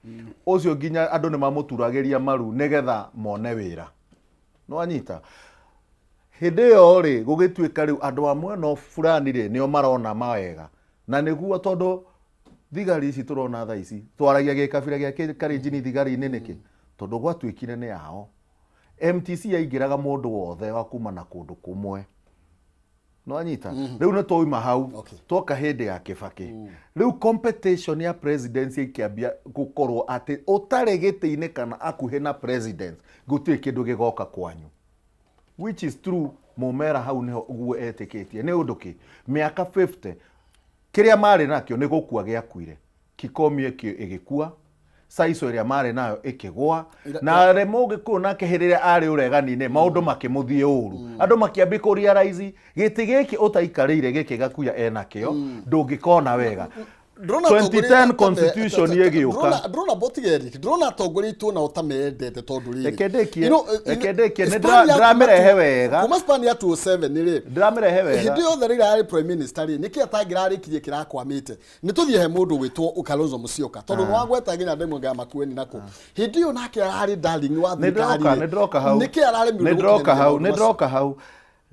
Ũcio nginya andũ nĩmamũturagĩria maru nĩgetha mone wĩra. Nĩwanyita? Hĩndĩ ĩyo rĩ, gũgĩtuĩka rĩu andũ a mwena fulani rĩ, nĩo marona mawega. Na nĩguo tondũ thigari ici tũrona thaa ici, twaragia gĩkabira gĩa Kalenjin thigari-inĩ nĩkĩ? Tondũ gwatuĩkire nĩ ao. MTC yaingĩraga mũndũ wothe wa kuma na kũndũ kũmwe. Nĩwanyita? Rĩu nĩ twauma hau, twoka hĩndĩ ya Kĩbakĩ. Rĩu competition ya presidency ĩkĩambia gũkorwo atĩ ũtarĩ gĩtĩ-inĩ kana hakuhĩ na president, gũtirĩ kĩndũ gĩgoka kwanyu. Which is true, Mũmera hau nĩho ũguo etĩkĩtie. Nĩ ũndũ kĩ? Mĩaka 50, kĩrĩa marĩ nakĩo nĩ gũkua gĩakuire. Kikomi ĩgĩkua, Saiso ĩrĩa marĩ nayo ĩkĩgũa, na re Mũgĩkũyũ nake hĩndĩ ĩrĩa arĩ ũregani-inĩ maũndũ makĩmũthiĩ ũru. Andũ makĩambia kũ realize gĩtĩ gĩkĩ ũtaikarĩire gĩkĩ Gakuya enakĩo ndũngĩkona wega. Ndĩrona 2010 constitution ĩgĩũka. Ndĩrona botiga Eric, ndĩrona atongoria aitũ nao ta mendete tondũ rĩrĩ. Reke ndĩkie, You know, reke ndĩkie, nĩ span ya ndĩramĩrehe wega. Kuma span ya 2007 rĩ. Ndĩramĩrehe wega. Hĩndĩ yothe rĩrĩa arĩ prime minister rĩ, nĩkĩ atangĩrarĩkirie kĩrakwamĩte? Nĩ tũthiĩ he mũndũ ũgwĩtwo Kalonzo Musyoka tondũ nĩ wagweta nginya Ndemwa ya Makueni nako. Hĩndĩ ĩyo nake ararĩ darling wa Nĩ thirikari. ndĩroka, nĩ ndĩroka hau. Nĩkĩ araremirwo Nĩ ndĩroka gũkinyanĩria hau, maũndũ nĩ macio? ndĩroka hau.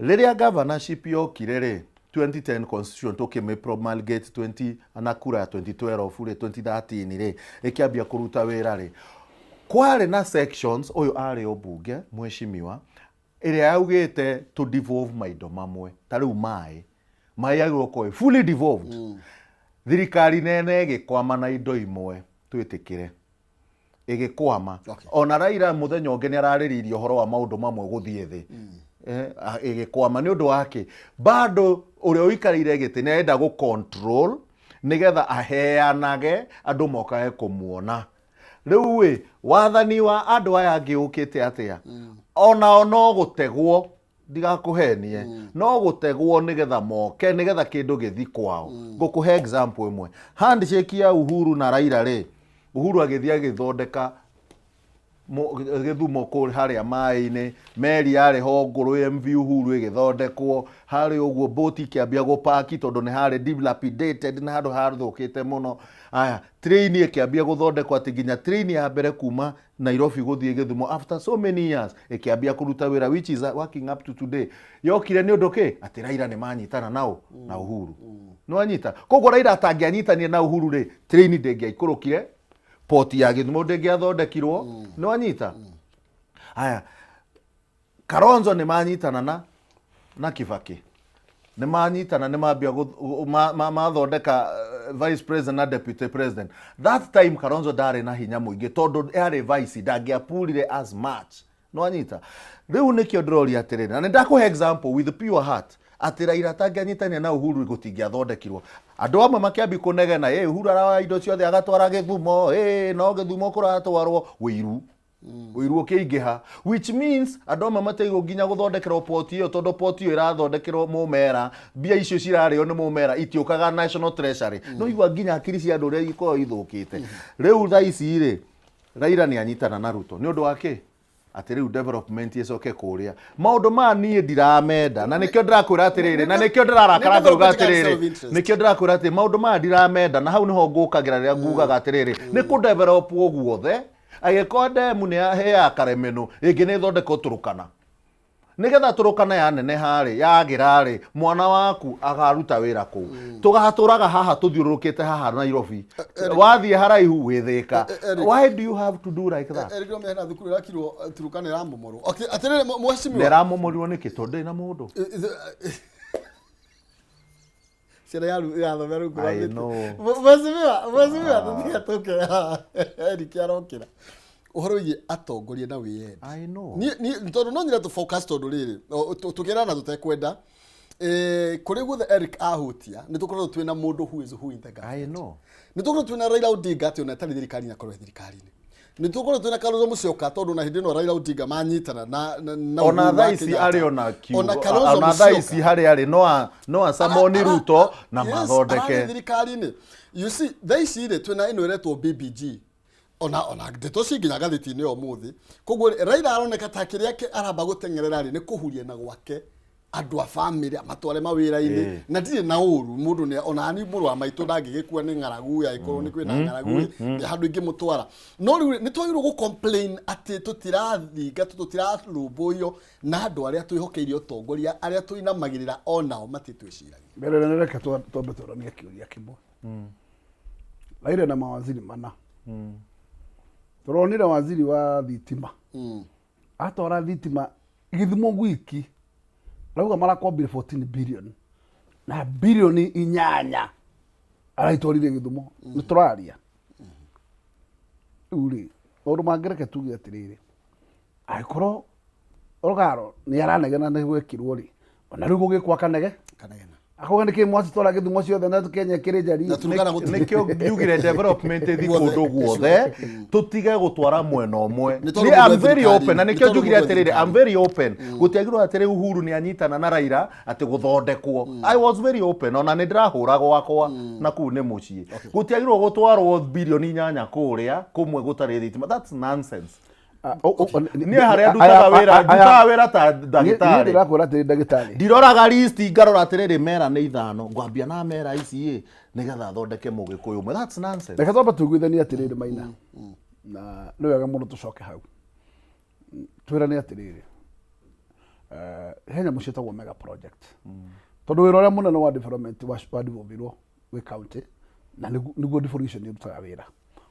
Rĩrĩa governorship yokire rĩ, 2010 constitution tũkĩmĩ promulgate 20 na kura ya 2012 rĩ, 2013 rĩ, ĩkĩambia kũruta wĩra rĩ, kwarĩ na sections, ũyũ arĩ ũmbunge mheshimiwa, ĩrĩa yaugĩte to devolve maindo mamwe, ta rĩu maĩ, maĩ yagĩrĩirwo gũkorwo ĩ fully devolved. Thirikari nene ĩgĩkwama na indo imwe, twĩtĩkĩre. Ĩgĩkwama. Ona Raila mũthenya ũngĩ nĩ ararĩrĩirie ũhoro wa maũndũ mamwe gũthiĩ thĩ. Ĩgĩkwama nĩ ũndũ wa kĩ? Bado ũrĩa ũikarĩire gĩtĩ nĩ arenda gũ control nĩgetha aheanage andũ mokage kũmuona. Rĩu ĩ, wathani wa andũ aya angĩ ũkĩte atĩa? Onao no gũtegwo, ndigakũhenie, no gũtegwo nĩgetha moke, nĩgetha kĩndũ gĩthi kwao. Ngũkũhe example ĩmwe. Handshake ya Uhuru na Raila rĩ, Uhuru agĩthiĩ agĩthondeka Gĩthumo kũu harĩa maĩ-inĩ, meri yarĩ ho ngũrũ MV Uhuru ĩgĩthondekwo, harĩ ũguo boti ikĩambia gũpaki tondũ nĩ harĩ dilapidated, nĩ handũ hathũkĩte mũno. Aya, train ĩkĩambia gũthondekwo atĩ nginya train ya mbere kuma Nairobi gũthiĩ Gĩthumo after so many years ĩkĩambia kũruta wĩra which is working up to today. Yokire nĩ ũndũ kĩ? Atĩ Raila nĩ manyitana nao na Uhuru. Nĩ wanyita? Koguo Raila atangĩanyitanire na Uhuru rĩ, train ndĩngĩaikũrũkire, port ya Gĩthumo ndĩngĩathondekirwo. Nĩ wanyita? Haya, Kalonzo nĩ manyitana na Kibaki. Nĩ manyitana, nĩ mambia mathondeka vice president na deputy president. That time Kalonzo ndarĩ na hinya mũingĩ tondũ yarĩ vice, ndangĩapurire as much. Nĩ wanyita? Rĩu nĩkĩo ndĩroria atĩrĩrĩ, na nĩ ndakũhe example with pure heart, atĩ Raila atangĩanyitanire na Uhuru gũtingĩathondekirwo. Andũ amwe makĩambia kũnegena, ĩ Uhuru aroya indo ciothe agatwara Gĩthumo, ĩ no Gĩthumo kũratwarwo, ũiru. Ũiru ũkĩingĩha, which means andũ amwe matiagĩrĩirwo nginya gũthondekerwo poti ĩyo tondũ poti ĩyo ĩrathondekerwo Mũmera, mbia icio cirarĩo nĩ Mũmera itiũkaga National Treasury. No igua nginya hakiri cia andũ ũrĩa ikoragwo ithũkĩte. Rĩu thaa ici rĩ, Raila nĩ anyitana na Ruto nĩ ũndũ wa kĩ? Atĩ rĩu development ĩcoke kũrĩa. Maũndũ maya niĩ ndiramenda na nĩkĩo ndĩrakwĩra atĩrĩrĩ, na nĩkĩo ndĩrarakara ngauga atĩrĩrĩ, nĩkĩo ndĩrakwĩra atĩ maũndũ maya ndiramenda na hau nĩho ngũkagĩra rĩrĩa ngugaga atĩrĩrĩ, nĩ kũ develop guothe. Angĩkorwo ndemu nĩ ya Karemenu, ĩngĩ nĩ ĩthondekwo Turkana. Nĩgetha Turkana yaneneha rĩ, yagĩra rĩ, mwana waku akaruta wĩra kũu. Tũgatũraga haha tũthiũrũrũkĩte haha Nairobi. Wathiĩ haraihu wĩ Thĩka. Why do you have to do like that? Eric Romeo hena thukuru ĩrakirwo Turkana ĩramomorwo. Okay, atĩrĩrĩ mheshimiwa. Na ĩramomorirwo nĩkĩ? Tondũ ndĩrĩ na mũndũ. Ciana irathomera rungu rwa I mĩtĩ. know. Mheshimiwa, mheshimiwa, tũtige tũke haha. Eric arokĩra. Ũhoro wĩgiĩ atongoria na wĩyendi. I know. Niĩ tondũ no nyende tũ focus tondũ rĩrĩ tũkĩrana tũtekwenda, kũrĩ guothe Eric ahutia nĩ tũkoretwo twĩna mũndũ who is who in the government. I know. Nĩ tũkoretwo twĩna Raila Odinga atĩ ona atarĩ thirikari-inĩ akorwo e thirikari-inĩ. Nĩ tũkoretwo twĩna Kalonzo Musyoka tondũ na hĩndĩ ĩno Raila Odinga manyitana na Ona Uhuru thaa wa ici Kenyatta. arĩ ona kiugo, Ona Kalonzo ona thaa ici Musyoka. harĩa arĩ no acamoni Ruto na Yes, mathondeke. ararĩ thirikari-inĩ. You see, thaa ici rĩ twĩna ĩno ĩretwo BBG, ona ndeto ci nginya ngathĩti-inĩ ya ũmũthĩ. Koguo rĩ, Raila aroneka ta kĩrĩa aramba gũteng'erera rĩ nĩ kũhuria na gwake andũ a bamĩrĩ amatware mawĩra-inĩ. Na ndirĩ na ũru mũndũ nĩ ona ni mũrũ wa maitũ ndangĩgĩkua nĩ ng'aragu angĩkorwo nĩ kwĩna ng'aragu ĩ, nĩ handũ ingĩmũtwara. No rĩu rĩ, nĩ twagĩrĩirwo gũ complain atĩ tũtirathingatwo, tũtirarũmbũiyo na andũ arĩa twĩhokeire ũtongoria, arĩa tũinamagĩrĩra onao matitwĩciragia. Mbere nene reke twambe tũranie kĩũria kĩmwe. Raila na mawaziri mana. Tũronire waziri wa thitima atwara thitima gĩthimo gwiki, arauga marakombire 14 billion na bilioni 8 araitwarire gĩthumo. Nĩ tũraria rĩu rĩ maũndũ mangĩ, reke tuge atĩrĩrĩ, angĩkorwo Ogaro nĩ aranegena nĩ gwekirwo rĩ, ona rĩu gũgĩkwo akanege. Kanegena. Akauga nĩkĩ mwacitwara gĩthumo ciothe na Kenya ĩkĩrĩ njari. Na Turkana gũtirĩ. Nĩkĩo ngiugire development ĩthi Guothe. kũndũ guothe, tũtige gũtwara mwena ũmwe. Nĩ tondũ Niĩ mũndũ I'm e very thirikari-inĩ. open na Nĩ nĩkĩo tondũ njugire mũndũ e atĩrĩrĩ, I'm thirikari-inĩ. very open. Gũtiagĩrĩirwo atĩrĩ Uhuru nĩ anyitana na Raila atĩ gũthondekwo. I was very open, ona nĩ ndĩrahũra gwakwa na kũu nĩ mũciĩ. Gũtiagĩrĩirwo gũtwarwo bilioni 8 kũrĩa kũmwe gũtarĩ thitima. That's nonsense. Niĩ harĩa ndutaga wĩra, ndutaga wĩra ta ndagĩtarĩ. Ndĩrakwĩra atĩrĩ ndagĩtarĩ. Ndiroraga list, ngarora atĩrĩrĩ, mera nĩ ithano, ngwambia na mera ici ĩ nĩgetha thondeke mũgĩkũyũ ũmwe. That's nonsense. Reke twambe tuiguithanie atĩrĩrĩ Maina, na nĩ wega mũno tũcoke hau twĩrane atĩrĩrĩ, he nyamũ ciĩtagwo mega project, tondũ wĩra ũrĩa mũnene wa development wa devolvirwo gwĩ county na nĩguo devolution ĩrutaga wĩra.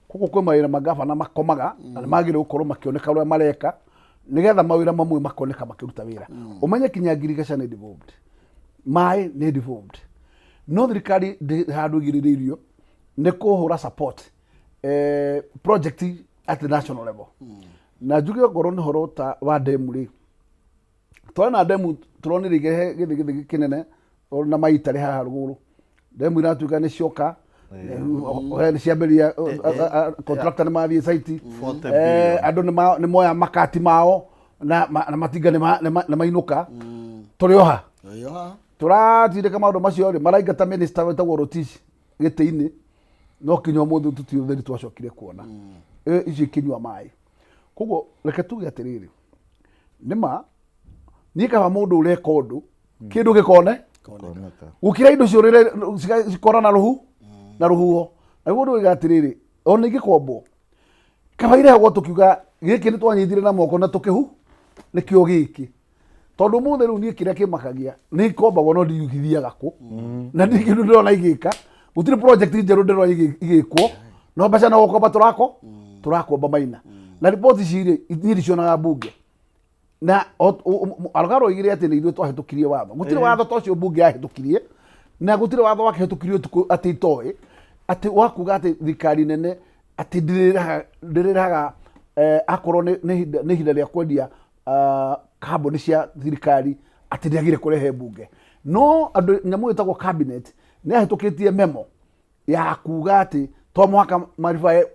Koguo kwĩ mawĩra magavana makomaga na nĩ magĩrĩirwo gũkorwo makĩoneka ũrĩa mareka nĩgetha mawĩra mamwe makoneka makĩruta wĩra. Ũmenye kinya ngirigaca nĩ devolved, maĩ nĩ devolved, no thirikari ndĩ handũ ĩgirĩrĩirio nĩ kũhũra support project at the national level. Na njuge ongorwo nĩ ũhoro ta wa ndemu rĩ, twarĩ na ndemu tũronire ikĩrehe gĩthĩ kĩnene na maitarĩ haha rũgũrũ, ndemu iratuĩka nĩ cioka nĩ ciambĩrĩria, contractor nĩ mathiĩ site. 40 billion. Andũ nĩ moya makati mao na matinga nĩ mainũka. Tũrĩ oha Yoha. Tũratindĩka maũndũ macio rĩ, maraingata minister wĩtagwo Rotich gĩtĩ-inĩ, no kinya ũmũthĩ tũtiũĩ ũtheri twacokire kuona. Icio ikĩnyua maĩ. Koguo reke tuge atĩrĩrĩ, nĩma niĩ kaba mũndũ ũreka ũndũ kĩndũ gĩkone Koneka. Gũkĩra indo ciũrĩre cikora na rũhuho. Na nĩguo ndũiga atĩrĩrĩ, ona ingĩkombwo kaba irehagwo tũkiuga gĩkĩ nĩ twanyitire na moko na tũkĩhu nĩkĩo gĩkĩ, tondũ ũmũthĩ rĩu niĩ kĩrĩa kĩmakagia nĩ ikombagwo no ndiugithiaga kũ na ndirĩ kĩndũ ndĩrona igĩka. Gũtirĩ project njerũ ndĩrona igĩkwo, no mbeca no gũkomba tũrakomba Maina. Na riboti ici rĩ, niĩ ndicionaga mbunge na Algaro oigire atĩ nĩ ithuĩ twahĩtũkirie watho. Gũtirĩ watho ta ũcio mbunge yahĩtũkirie, na gũtirĩ watho wakĩhĩtũkirio ũtukũ atĩ itoĩ atĩ wa kuga atĩ thirikari nene atĩ ndĩrĩraga akorwo nĩ ihinda rĩa kwendia kambuni cia thirikari atĩ ndĩagĩrĩire kũrehe mbunge. No andũ nyamũ ĩtagwo cabinet nĩ yahĩtũkĩtie memo ya kuga atĩ to mũhaka maribae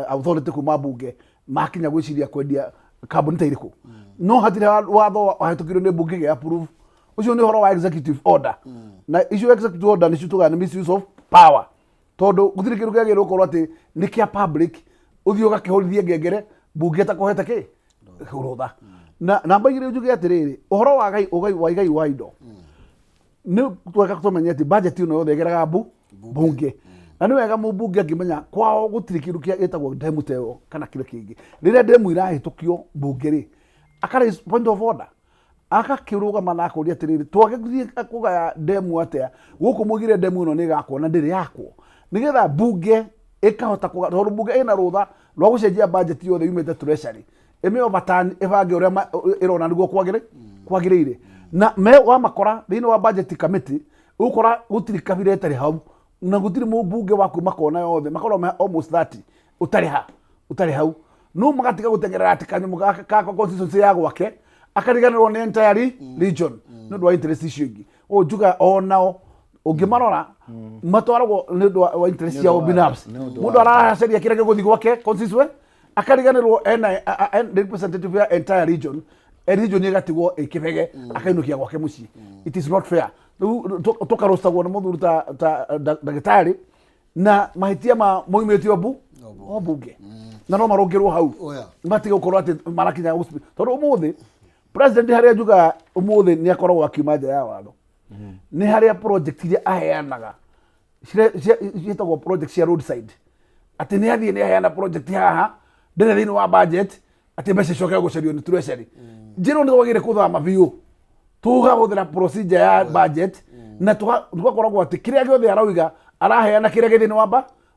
authority kuma mbunge makinya gwĩciria kwendia kambuni ta irĩkũ, no hatirĩ watho wahĩtũkirio nĩ mbunge ĩgĩ approve. Ũcio nĩ ũhoro wa executive order, na icio executive order nĩcio tugaga nĩ misuse of power, tondũ gũtirĩ kĩndũ kĩagĩrĩirwo gũkorwo atĩ nĩ kĩa public ũthiĩ ũgakĩhũrithie ngengere mbunge ĩtakũhete kĩ rũtha. Na namba igĩrĩ njuge atĩrĩrĩ, ũhoro wa ũgai wa igai wa indo, nĩ twega tũmenye atĩ budget ĩno yothe ĩgeraga mbunge, na nĩ wega mũmbunge angĩmenya kwao gũtirĩ kĩndũ kĩa gĩtagwo ndemu ta ĩyo kana kĩrĩa kĩngĩ. Rĩrĩa ndemu irahĩtũkio mbunge rĩ, aka raise point of order, agakĩrũgama na akoria atĩrĩrĩ, twage gũthiĩ kũgaya ndemu atĩa gũkũ mũgire ndemu ĩno nĩ ĩgakwo na ndĩrĩ yakwo, nĩgetha mbunge ĩkahota kũga, tondũ mbunge ĩna rũtha rwa gũcenjia budget yothe yumĩte treasury, ĩmĩ overturn, ĩbange ũrĩa ĩrona nĩguo kwagĩrĩire. Na me wamakora thĩinĩ wa budget committee, ũgũkora gũtirĩ kabira ĩtarĩ hau na gũtirĩ mũmbunge wa kuma kona yothe, makorwo me almost 30 ũtarĩ ha ũtarĩ hau. No magatiga gũteng'erera atĩ kanyamũ gaka ka constituency ya gwake, akariganĩrwo nĩ entire region nĩ ũndũ wa interest icio ingĩ. Ũũ njuga onao ũngĩmarora matwaragwo nĩ ũndũ wa interest Nĩ ũndũ ciao binafsi. nĩ ũndũ Mũndũ aracaria kĩrĩa gĩgũthiĩ gwake constituency, akariganĩrwo ena representative ya entire region, region ĩgatigwo ĩkĩbege, akainũkia gwake mũciĩ. It is not fair. Rĩu tũkarũcagwo nĩ mũthuri ta ndagĩtarĩ na mahĩtia ma moimĩte o mbunge na no marũngĩrwo hau. Oh, yeah. Matige gũkorwo atĩ marakinya tondũ ũmũthĩ president harĩa njugaga ũmũthĩ nĩ akoragwo akiuma nja ya watho nĩ harĩa project iria aheanaga ciĩtagwo project cia roadside, atĩ nĩ athiĩ nĩ aheana project haha ndĩrĩ thĩinĩ wa budget, atĩ mbeca icoke gũcario nĩ treasury. Njĩrwo nĩ twagĩrĩire kũthama biũ, tũgahũthĩra procedure ya budget na tũgakoragwo atĩ kĩrĩa gĩothe arauga araheana kĩrĩa gĩ thĩinĩ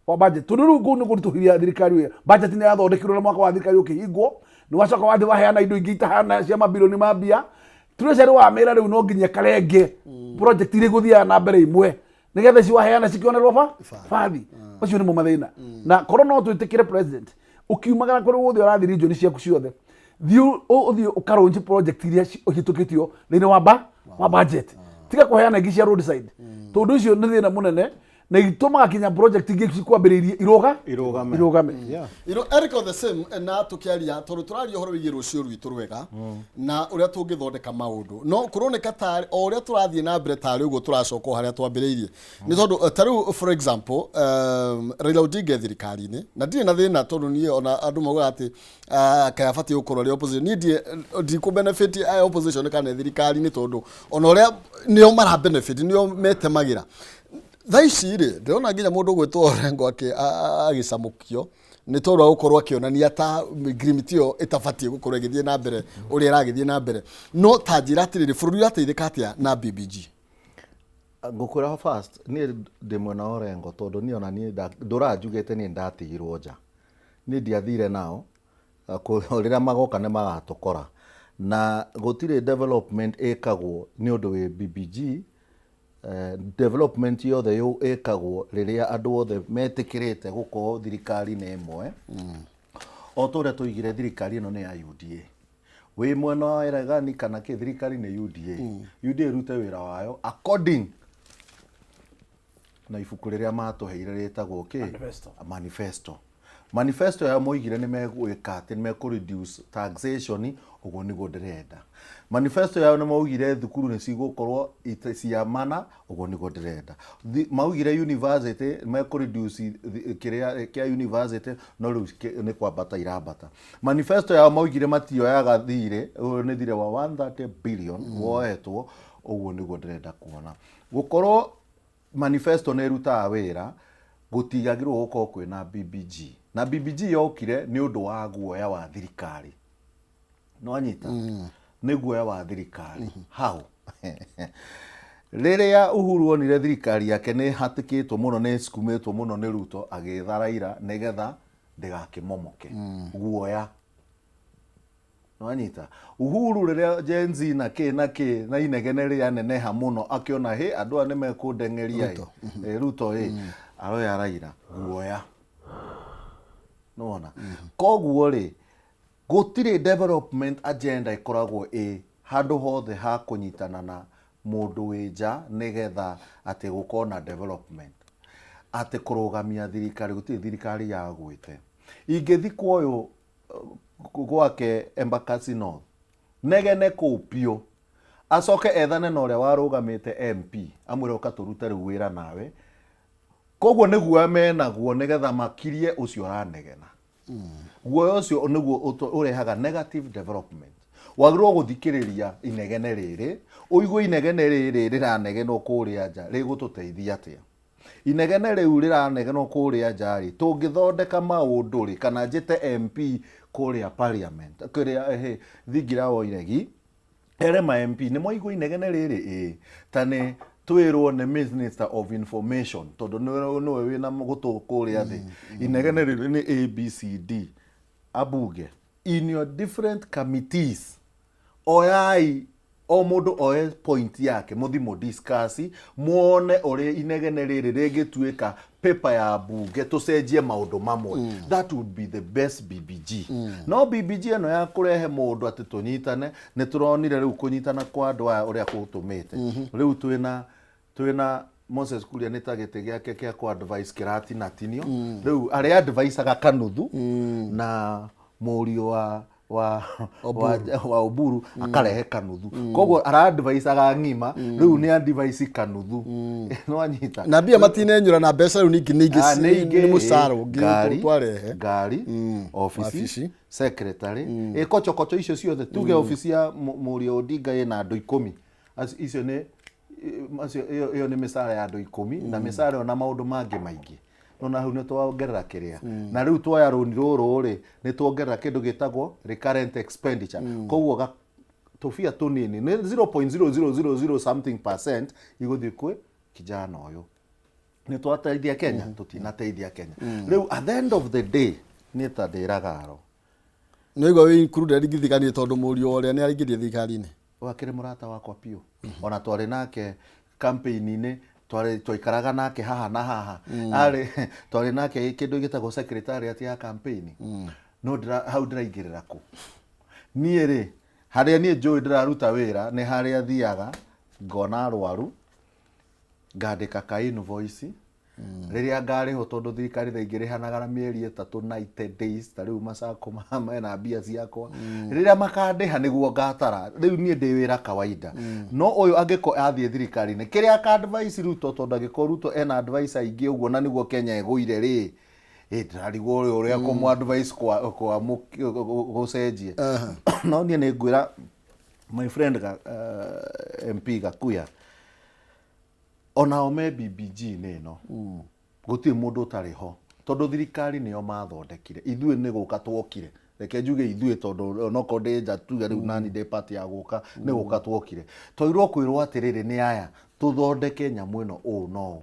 wa budget, tondũ rĩu kũu nĩ kũritũhithia thirikari wĩra. Budget nĩ yathondekirwo na mwaka wa thirikari ũkĩhingwo, nĩ wacoka wathiĩ waheana indo ingĩ itahana cia mabirioni ma mbia. Treasury wamĩra rĩu no nginya karenge project iria igũthiaga na mbere imwe nĩgetha icio waheana cikĩonerwo ba bathi. Macio nĩmo mathĩna. Na korwo no twĩtĩkĩre president ũkiumagara kũrĩ guothe ũrathiĩ region ciaku ciothe, thiĩ ũthiĩ ũkarũnji project iria ihĩtũkĩtio thĩinĩ wa budget, tiga kũheana ingĩ cia roadside, tondũ icio nĩ thĩna mũnene na itũmaga kinya project ingĩ cikwambĩrĩirie iruga Irũgame. Irũgame. Eric, on the same, na tukiaria tondu turaria uhoro wigie rucio rwitu rwega na uria tungithondeka maundu, no kuroneka ta o uria turathie na mbere tari uguo turacoka o haria twambiriirie, ni tondu ta riu, for example, Raila Odinga e thirikari-inĩ na ndirĩ na thĩna, tondu niĩ ona andũ maugaga atĩ kaĩ abatiĩ gũkorwo arĩ opposition, niĩ ndikũ benefit aya opposition kana thirikari-inĩ, tondu ona ũrĩa nĩo mara benefit, nĩo metemagĩra. Thaa ici rĩ, ndĩrona nginya mũndũ ũgwĩtwo Orengo agĩcamũkio nĩ tondũ wa gũkorwo akĩonania ta ngirimiti ĩyo ĩtabatiĩ gũkorwo ĩgĩthiĩ na mbere ũrĩa ĩragĩthiĩ na mbere. No ta njĩra atĩrĩrĩ, bũrũri ũrateithĩka atĩa na BBG? Ngũkwĩra first, niĩ ndĩ mwena wa Orengo, tondũ niĩ ona niĩ ndũraga njugĩte niĩ ndatigirwo nja, niĩ ndiathire nao. Rĩrĩa magoka nĩ magatũkora na gũtirĩ development ĩkagwo nĩ ũndũ wĩ BBG. Development yothe ĩkagwo rĩrĩa andũ othe metĩkĩrĩte gũkorwo thirikari nĩ ĩmwe. O ta ũrĩa tũigire, thirikari ĩno nĩ ya UDA, wĩ mwena wa Eregani kana kĩ, thirikari nĩ UDA. UDA ĩrute wĩra wayo according na ibuku rĩrĩa matũheire rĩtagwo kĩ? Manifesto. Manifesto. Manifesto yao moigire nĩ megwĩka atĩ nĩ mekũ reduce taxation, ũguo nĩguo ndĩrenda. Manifesto yao nĩ maugire thukuru nĩ cigũkorwo cia mana, ũguo nĩguo ndĩrenda. Maugire university mekũ reduce kĩrĩa kĩa university, no rĩu nĩ kwambata irambata. Manifesto yao maugire matioyaga thirĩ, ũyũ nĩ thirĩ wa 130 billion woetwo, ũguo nĩguo ndĩrenda kuona. Gũkorwo manifesto nĩ ĩrutaga wĩra, gũtigagĩrĩrwo gũkorwo kwĩna BBG, na BBG yokire nĩ ũndũ wa guoya wa thirikari. Nĩwanyita? Nĩ guoya wa thirikari. Hau rĩrĩa Uhuru onire thirikari yake nĩ hatĩkĩtwo mũno, nĩ ĩsukumĩtwo mũno nĩ Ruto, agĩetha Raila nĩgetha ndĩgakĩmomoke. Guoya. Nĩwanyita? Uhuru rĩrĩa Gen Z na kĩ na kĩ na inegene rĩa neneha mũno, akĩona hĩ, andũ aya nĩ mekũndeng'eria ĩ. Ruto ĩ aroya Raila guoya. Nĩwona? Koguo rĩ, gũtirĩ development agenda ĩkoragwo ĩ handũ hothe ha kũnyitana na mũndũ wĩ nja nĩgetha atĩ gũkorwo na development, atĩ kũrũgamia thirikari, gũtirĩ thirikari yagwĩte. Ingĩthi kwa ũyũ gwake Embakasi North, negene kũu biũ, acoke ethane na ũrĩa warũgamĩte MP, amwĩre ũka tũrute rĩu wĩra nawe. Koguo nĩ guoya menaguo nĩgetha makirie ũcio ũranegena. Guoya ũcio nĩguo ũrehaga negative development. Wagĩrĩirwo gũthikĩrĩria inegene rĩrĩ, ũigue inegene rĩrĩ rĩranegenwo kũrĩa nja rĩgũtũteithia atĩa. Inegene rĩu rĩranegenwo kũrĩa nja rĩ, tũngĩthondeka maũndũ rĩ, kana njĩte MP kũrĩa parliament, kũrĩa thingira wa Iregi, ere ma MP nĩ mwaigua inegene rĩrĩ, ĩĩ, ta nĩ twĩrwo nĩ Minister of Information, tondũ nĩwe wĩna gũtũ kũrĩa thĩ, inegene rĩrĩ nĩ ABCD. Ambunge in your different committees, oyai O mũndũ oe point yake, mũthi mũ discuss, muone ũrĩa inegene rĩrĩ rĩngĩtuĩka paper ya bunge tũcenjie maũndũ mamwe. That would be the best BBG. No BBG ĩno ya kũrehe mũndũ atĩ tũnyitane, nĩ tũronire rĩu kũnyitana kwa andũ aya ũrĩa gũtũmĩte. Rĩu twĩna Moses Kuria nĩ ta gĩtĩ gĩake kĩa kũ advice kĩratinatinio. Rĩu arĩa advisaga kanuthu na mũriũ wa Oburu akarehe kanuthu, koguo ara-advisaga ng'ima, rĩu nĩ advice kanuthu, nĩwanyita? Na mbia matinenyũra na mbeca rĩu ningĩ nĩ Ah, ingĩ nĩ ingĩ, nĩ mũcara ũngĩ ngari, twarehe. Ngari, obici, Wabici. Secretary, ĩ kochokocho icio ciothe, tuge obici ya mũriũ Odinga ĩna andũ 10. Icio nĩ macio, ĩyo nĩ mĩcara ya andũ 10 na mĩcara ĩyo na maũndũ mangĩ maingĩ. Nona hau nĩ twongerera kĩrĩa, na rĩu tuoya rũni rũrũ rĩ, nĩ tuongerera kĩndũ gĩtagwo recurrent expenditure. Koguo tũbia tũnini nĩ 0.0000 something percent igũthiĩ kwĩ kijana ũyũ. Nĩ twateithia Kenya? Tũtinateithia Kenya. Rĩu at the end of the day niĩ ta ndĩragaro. Nĩ waigua wĩ included ngithikanie tondũ mũriũ ũrĩa nĩ araingĩria thirikari-inĩ. Wakĩrĩ mũrata wakwa biũ, ona twarĩ nake campaign-inĩ, twarĩ twaikaraga nake haha na haha, arĩ twarĩ nake kĩndũ gĩtagwo secretariat ya campaign. No hau ndĩraingĩrĩra kũ? Niĩ rĩ, harĩa niĩ njũĩ ndĩraruta wĩra nĩ harĩa thiaga ngona arwaru, ngandĩka ka invoice rĩrĩa ngarĩhwo, tondũ thirikari thaa ingĩ ĩrĩhanaga na mĩeri 3, 90 days. Ta rĩu macako mena mbia ciakwa, rĩrĩa makandĩha nĩguo ngatara. Rĩu niĩ ndĩ wĩra kawaida. No ũyũ angĩkorwo athiĩ thirikari-inĩ, kĩrĩa aka advice Ruto, tondũ angĩkorwo Ruto ena advice aingĩ ũguo na nĩguo Kenya ĩgũire rĩ, ĩ ndĩrarigwo ũrĩa kũmũ advice kwa gũcenjie. No niĩ nĩ ngwĩra my friend MP Gakuya, onao me BBG-inĩ ĩno, gũtirĩ mũndũ ũtarĩ ho, tondũ thirikari nĩo mathondekire, ithuĩ nĩ gũka twokire. Reke njuge ithuĩ, tondũ onokorwo ndĩ nja, tuge rĩu nani ndĩ party ya gũka, nĩ gũka twokire, twairwo kwĩrwo atĩrĩrĩ, nĩ aya tũthondeke nyamũ ĩno ũũ no ũũ.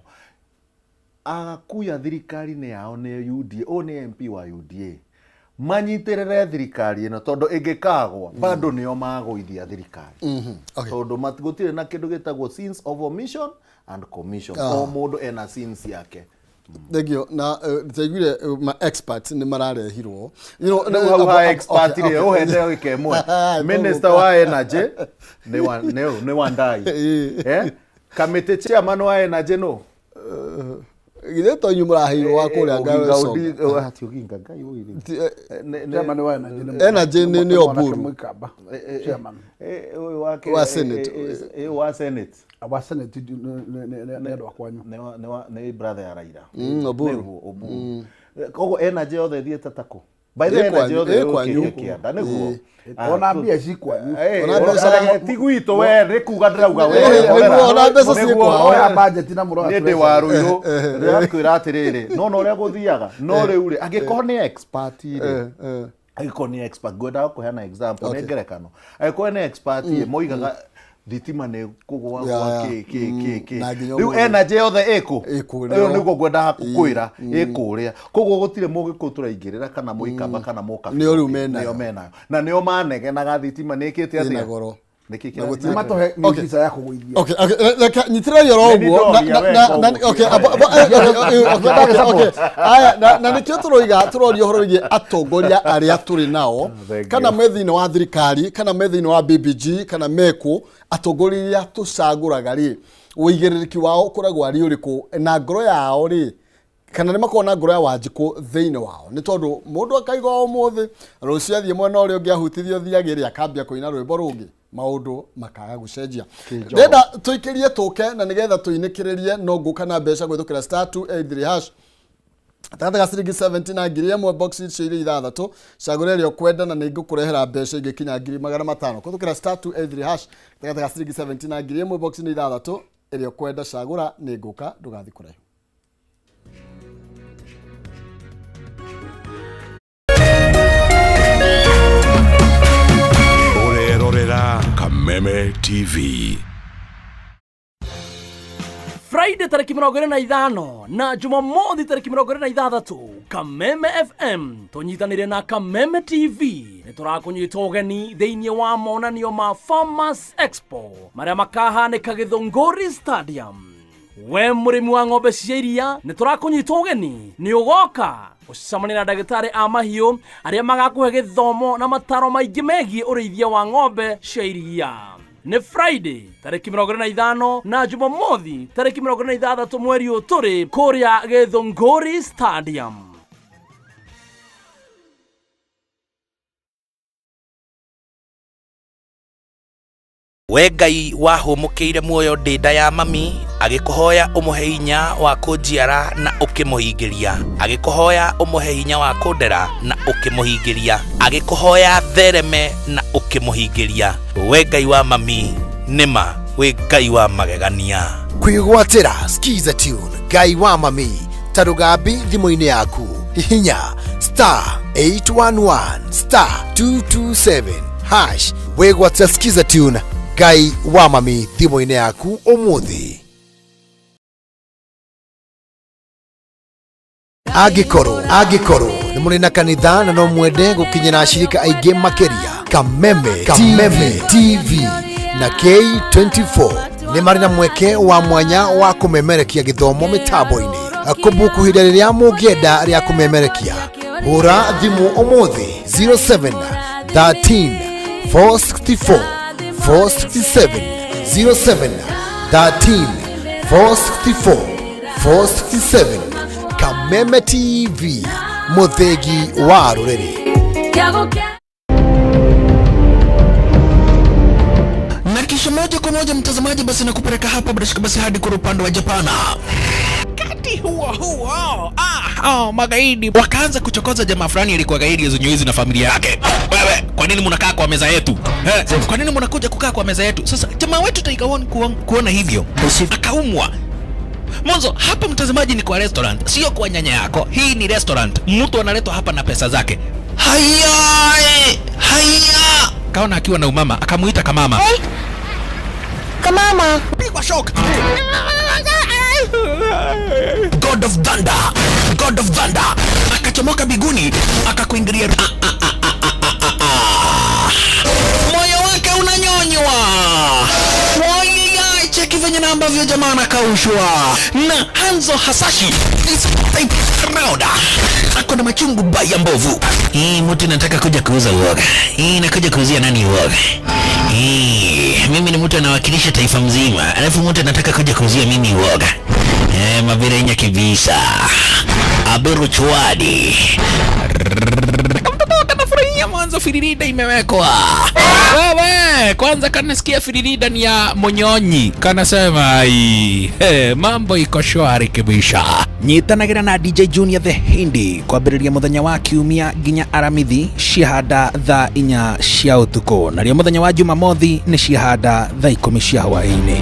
Agakuya thirikari-inĩ yao nĩ UDA, ũyũ nĩ MP wa UDA, manyitĩrĩre thirikari ĩno, tondũ ĩngĩkagwa bado nĩo magũithia thirikari. Tondũ gũtirĩ na kĩndũ gĩtagwo sins of omission and commission, o mũndũ ena sins yake. Thank you. Na ndaiguire ma experts nĩ mararehirwo. Rĩu hau ha expert rĩ, ũhete gĩka ĩmwe, minister wa energy nĩ Wandai, eh, kamĩtĩ chairman wa energy no Githĩ to inyuĩ mũraheirwo wa kũrĩa? Oginga Ngao Ati Oginga Ngai ũyũ. Chairman wa energy nĩ Energy nĩ mwanake Oburu. Mũikamba. Chairman. Ũyũ wake Wa Senate. Wa Senate. Wa Senate nĩ andũ a kwanyu. Nĩ brother ya Raila. Oburu. Nĩguo, Oburu. Koguo energy yothe ĩthiĩte tako by the Ĩ energy kwanyu, yothe ĩ kwanyu. yũkĩte kĩanda nĩguo. Ona mbia ci kwanyu. Ona mbeca- Ti gwitũ we, nĩ kuga ndĩrauga we. Nĩguo, horera. ona mbeca ciĩ Nĩguo, kwao. Oya budget na mũroya. Nĩ ndĩ wa rũirũ, ndĩrakwĩra atĩrĩrĩ, no na ũrĩa gũthiaga, no rĩu rĩ, angĩkorwo nĩ expert rĩ, angĩkorwo nĩ expert, ngwendaga kũheana example, nĩ ngerekano, angĩkorwo nĩ expert rĩ, moigaga thitima nĩ kũgwa gwa kĩ kĩ kĩ kĩ. Na nginya Rĩu ũmũthĩ. Energy yothe ĩkũ? Ĩ kũrĩa. Ĩyo nĩguo ngwendaga kũkwĩra, ĩkũrĩa. Koguo gũtirĩ mũgĩkũyũ tũraingĩrĩra kana mũikamba kana mũkabira. Nĩo rĩu menayo. Nĩo menayo na nĩo manegenaga thitima nĩ ĩkĩte Ĩna atĩa. goro. Nĩkĩ Na kĩrathiĩ gũtirĩ- na mbere? Matohe mĩvisa ya kũgũithia. Okay, reke nyitĩrĩrai oro Nĩ ũguo. ndoria we, koguo. Okay, okay. Aya, na nĩkĩo tũroiga tũroria ũhoro wĩgiĩ atongoria arĩa tũrĩ nao, Thank kana you. me thĩinĩ wa thirikari, kana me thĩinĩ wa BBG, kana mekũ, atongoria arĩa tũcagũraga rĩ, ũigĩrĩrĩki wao ũkoragwo arĩ ũrĩkũ, na ngoro yao rĩ, kana nĩ makoragwo na ngoro ya Wanjikũ thĩinĩ wao? Nĩ tondũ mũndũ akaiga o ũmũthĩ, rũciũ athiĩ mwena ũrĩa ũngĩ, ahutithio thiagĩ rĩ, akambia kũina rwĩmbo rũngĩ, maũndũ makaga gũcenjia. Ndĩrenda tũikĩrie tũke na nĩgetha tũinĩkĩrĩrie, no ngũka na mbeca gwĩthũkĩra *283#, gatagatĩ ga ciringi 70 na 1000, box icio irĩ ithathatũ, cagũra ĩrĩa ũkwenda na nĩ ngũkũrehera mbeca ingĩkinya 500,000 kũhĩtũkĩra *283#. Gatagatĩ ga ciringi 70 na 1000, box nĩ ithathatũ, ĩrĩa ũkwenda cagũra, nĩ ngũka, ndũgathiĩ kũraihu. Ũrerorera Kameme TV. Friday tarĩki 25 na Jumamothi tarĩki 26, Kameme FM tũnyitanĩre na Kameme TV. Nĩ tũrakũnyita ũgeni thĩinĩ wa monanio ma Farmers Expo marĩa makahanĩka Gĩthũngũri Stadium. We mũrĩmi wa ng'ombe cia iria, nĩ tũrakũnyita ũgeni, nĩ ũgoka ũcemanie na ndagĩtarĩ a mahiũ arĩa magakũhe gĩthomo na mataro maingĩ megiĩ ũrĩithia wa ng'ombe cia iria. Nĩ Friday tarĩki 25 na Jumamothi tarĩki 26 mweri ũyũ tũrĩ kũrĩa Gĩthũngũri Stadium. We Ngai wahũmũkĩire muoyo ndĩ nda ya mami, agĩkũhoya ũmũhe hinya wa kũnjiara na ũkĩmũhingĩria, agĩkũhoya ũmũhe hinya wa kũndera na ũkĩmũhingĩria, agĩkũhoya thereme na ũkĩmũhingĩria. We Ngai wa mami, nĩma wĩ Ngai wa magegania. Kwĩgwatĩra Skiza Tune Ngai wa mami ta rũgambi thimũ-inĩ yaku, hihinya star 811 star 227 hash wĩgwatĩra Skiza Tune Ngai wa mami thimũ-inĩ yaku ũmũthĩ. Angĩkorwo nĩ mũrĩ na kanitha na no mwende gũkinyĩra ashirika aingĩ makĩria, Kameme TV na K24 nĩ marĩ na mweke wa mwanya wa kũmemerekia gĩthomo mĩtambo-inĩ. Kũbuku ihinda rĩrĩa mũngĩenda rĩa kũmemerekia, hũra thimũ ũmũthĩ 07 13 464 467, 07 13 464 467. Kameme TV, mũthĩgi wa rũrĩrĩ. Na kisha moja kwa moja mtazamaji, basi nakupeleka hapa bila shaka basi hadi kwa upande wa Japana. Wakati huo huo, magaidi wakaanza kuchokoza jamaa fulani alikuwa gaidi ya na familia yake. Wewe, kwa nini mnakaa kwa meza yetu? Kwa nini mnakuja kukaa kwa meza yetu? Sasa jamaa wetu Tiger One kuona hivyo akaumwa. Mwanzo hapa mtazamaji ni kwa restaurant, sio kwa nyanya yako. Hii ni restaurant, mtu analetwa hapa na pesa zake. Haya, haya. Kaona akiwa na umama, akamuita kamama. Hey. Kamama. Pigwa shock. God of Thunder, God of Thunder. Akachomoka biguni, akakuingilia. Moyo wake unanyonywa. Cheki venye na ambavyo jamaa anakaushwa na Hanzo Hasashi this type round ako na machungu baya mbovu. Hii mtu nataka kuja kuuza uoga. Hii nakuja kuuzia nani uoga? Hii mimi ni mtu anawakilisha taifa mzima, alafu mtu anataka kuja kuuzia mimi uoga. Mabirenya kibisa. Aberu chwadi. Kanafurahia mwanzo firirida imewekwa. Wewe kwanza kanasikia firirida ni ya monyonyi, kanasema ai, mambo iko shwari kibisha. Nyitanagira na DJ Junior the Hindi kwambĩrĩria mũthenya wa kiumia nginya Aramithi ciahanda thaa 4 cia ũtukũ, narĩo mũthenya wa Jumamothi nĩ ciahanda thaa 10 cia hwaĩ-inĩ.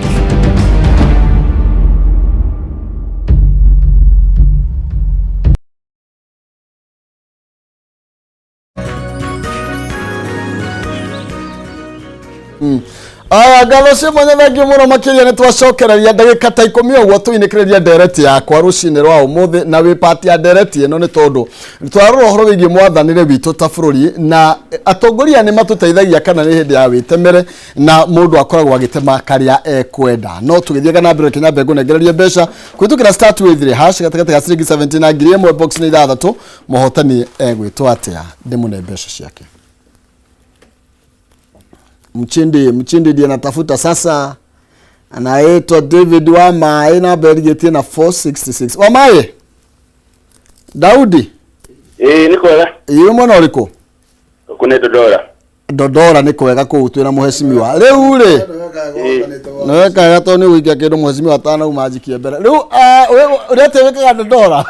Aya, ngatho cia mwanya, thengiũ mũno makĩria. Nĩ twacokereria ndagĩka ta 10 ũguo tũinĩkĩrĩria ndereti yakwa rũcinĩ rwa ũmũthĩ, na wĩ part ya ndereti ĩno nĩ tondũ twarora ũhoro wĩgiĩ mwathanĩre witũ ta bũrũri na atongoria nĩ matũteithagia kana nĩ hĩndĩ ya wĩtemere na mũndũ akoragwo agĩtema karĩa ekwenda. No tũgĩthiaga na mbere, kĩnyambe ngũnengererie mbeca kũhĩtũkĩra star 283 hash gatagatĩ ga ciringi 70 na 1000, box nĩ ithathatũ. Mũhotani egwĩtwo atĩa? Ndĩmũne mbeca ciake. Mchindi ndiye anatafuta sasa, anaitwa David wa Maĩ, namba ĩrigĩtie na 466. Wa Maĩ Daudi. Ĩĩ, nĩ kwega. Ĩĩ, mwena ũrĩkũ? Gũkũ nĩ Dodora. Dodora nĩ kwega kũu twĩna mũhecimiwa rĩu rĩ. Nĩ wekaga tondũ nĩ gũikia kĩndũ mũhecimiwa atanauma njikie mbere rĩu. Ũrĩa atĩa wĩkaga Dodora?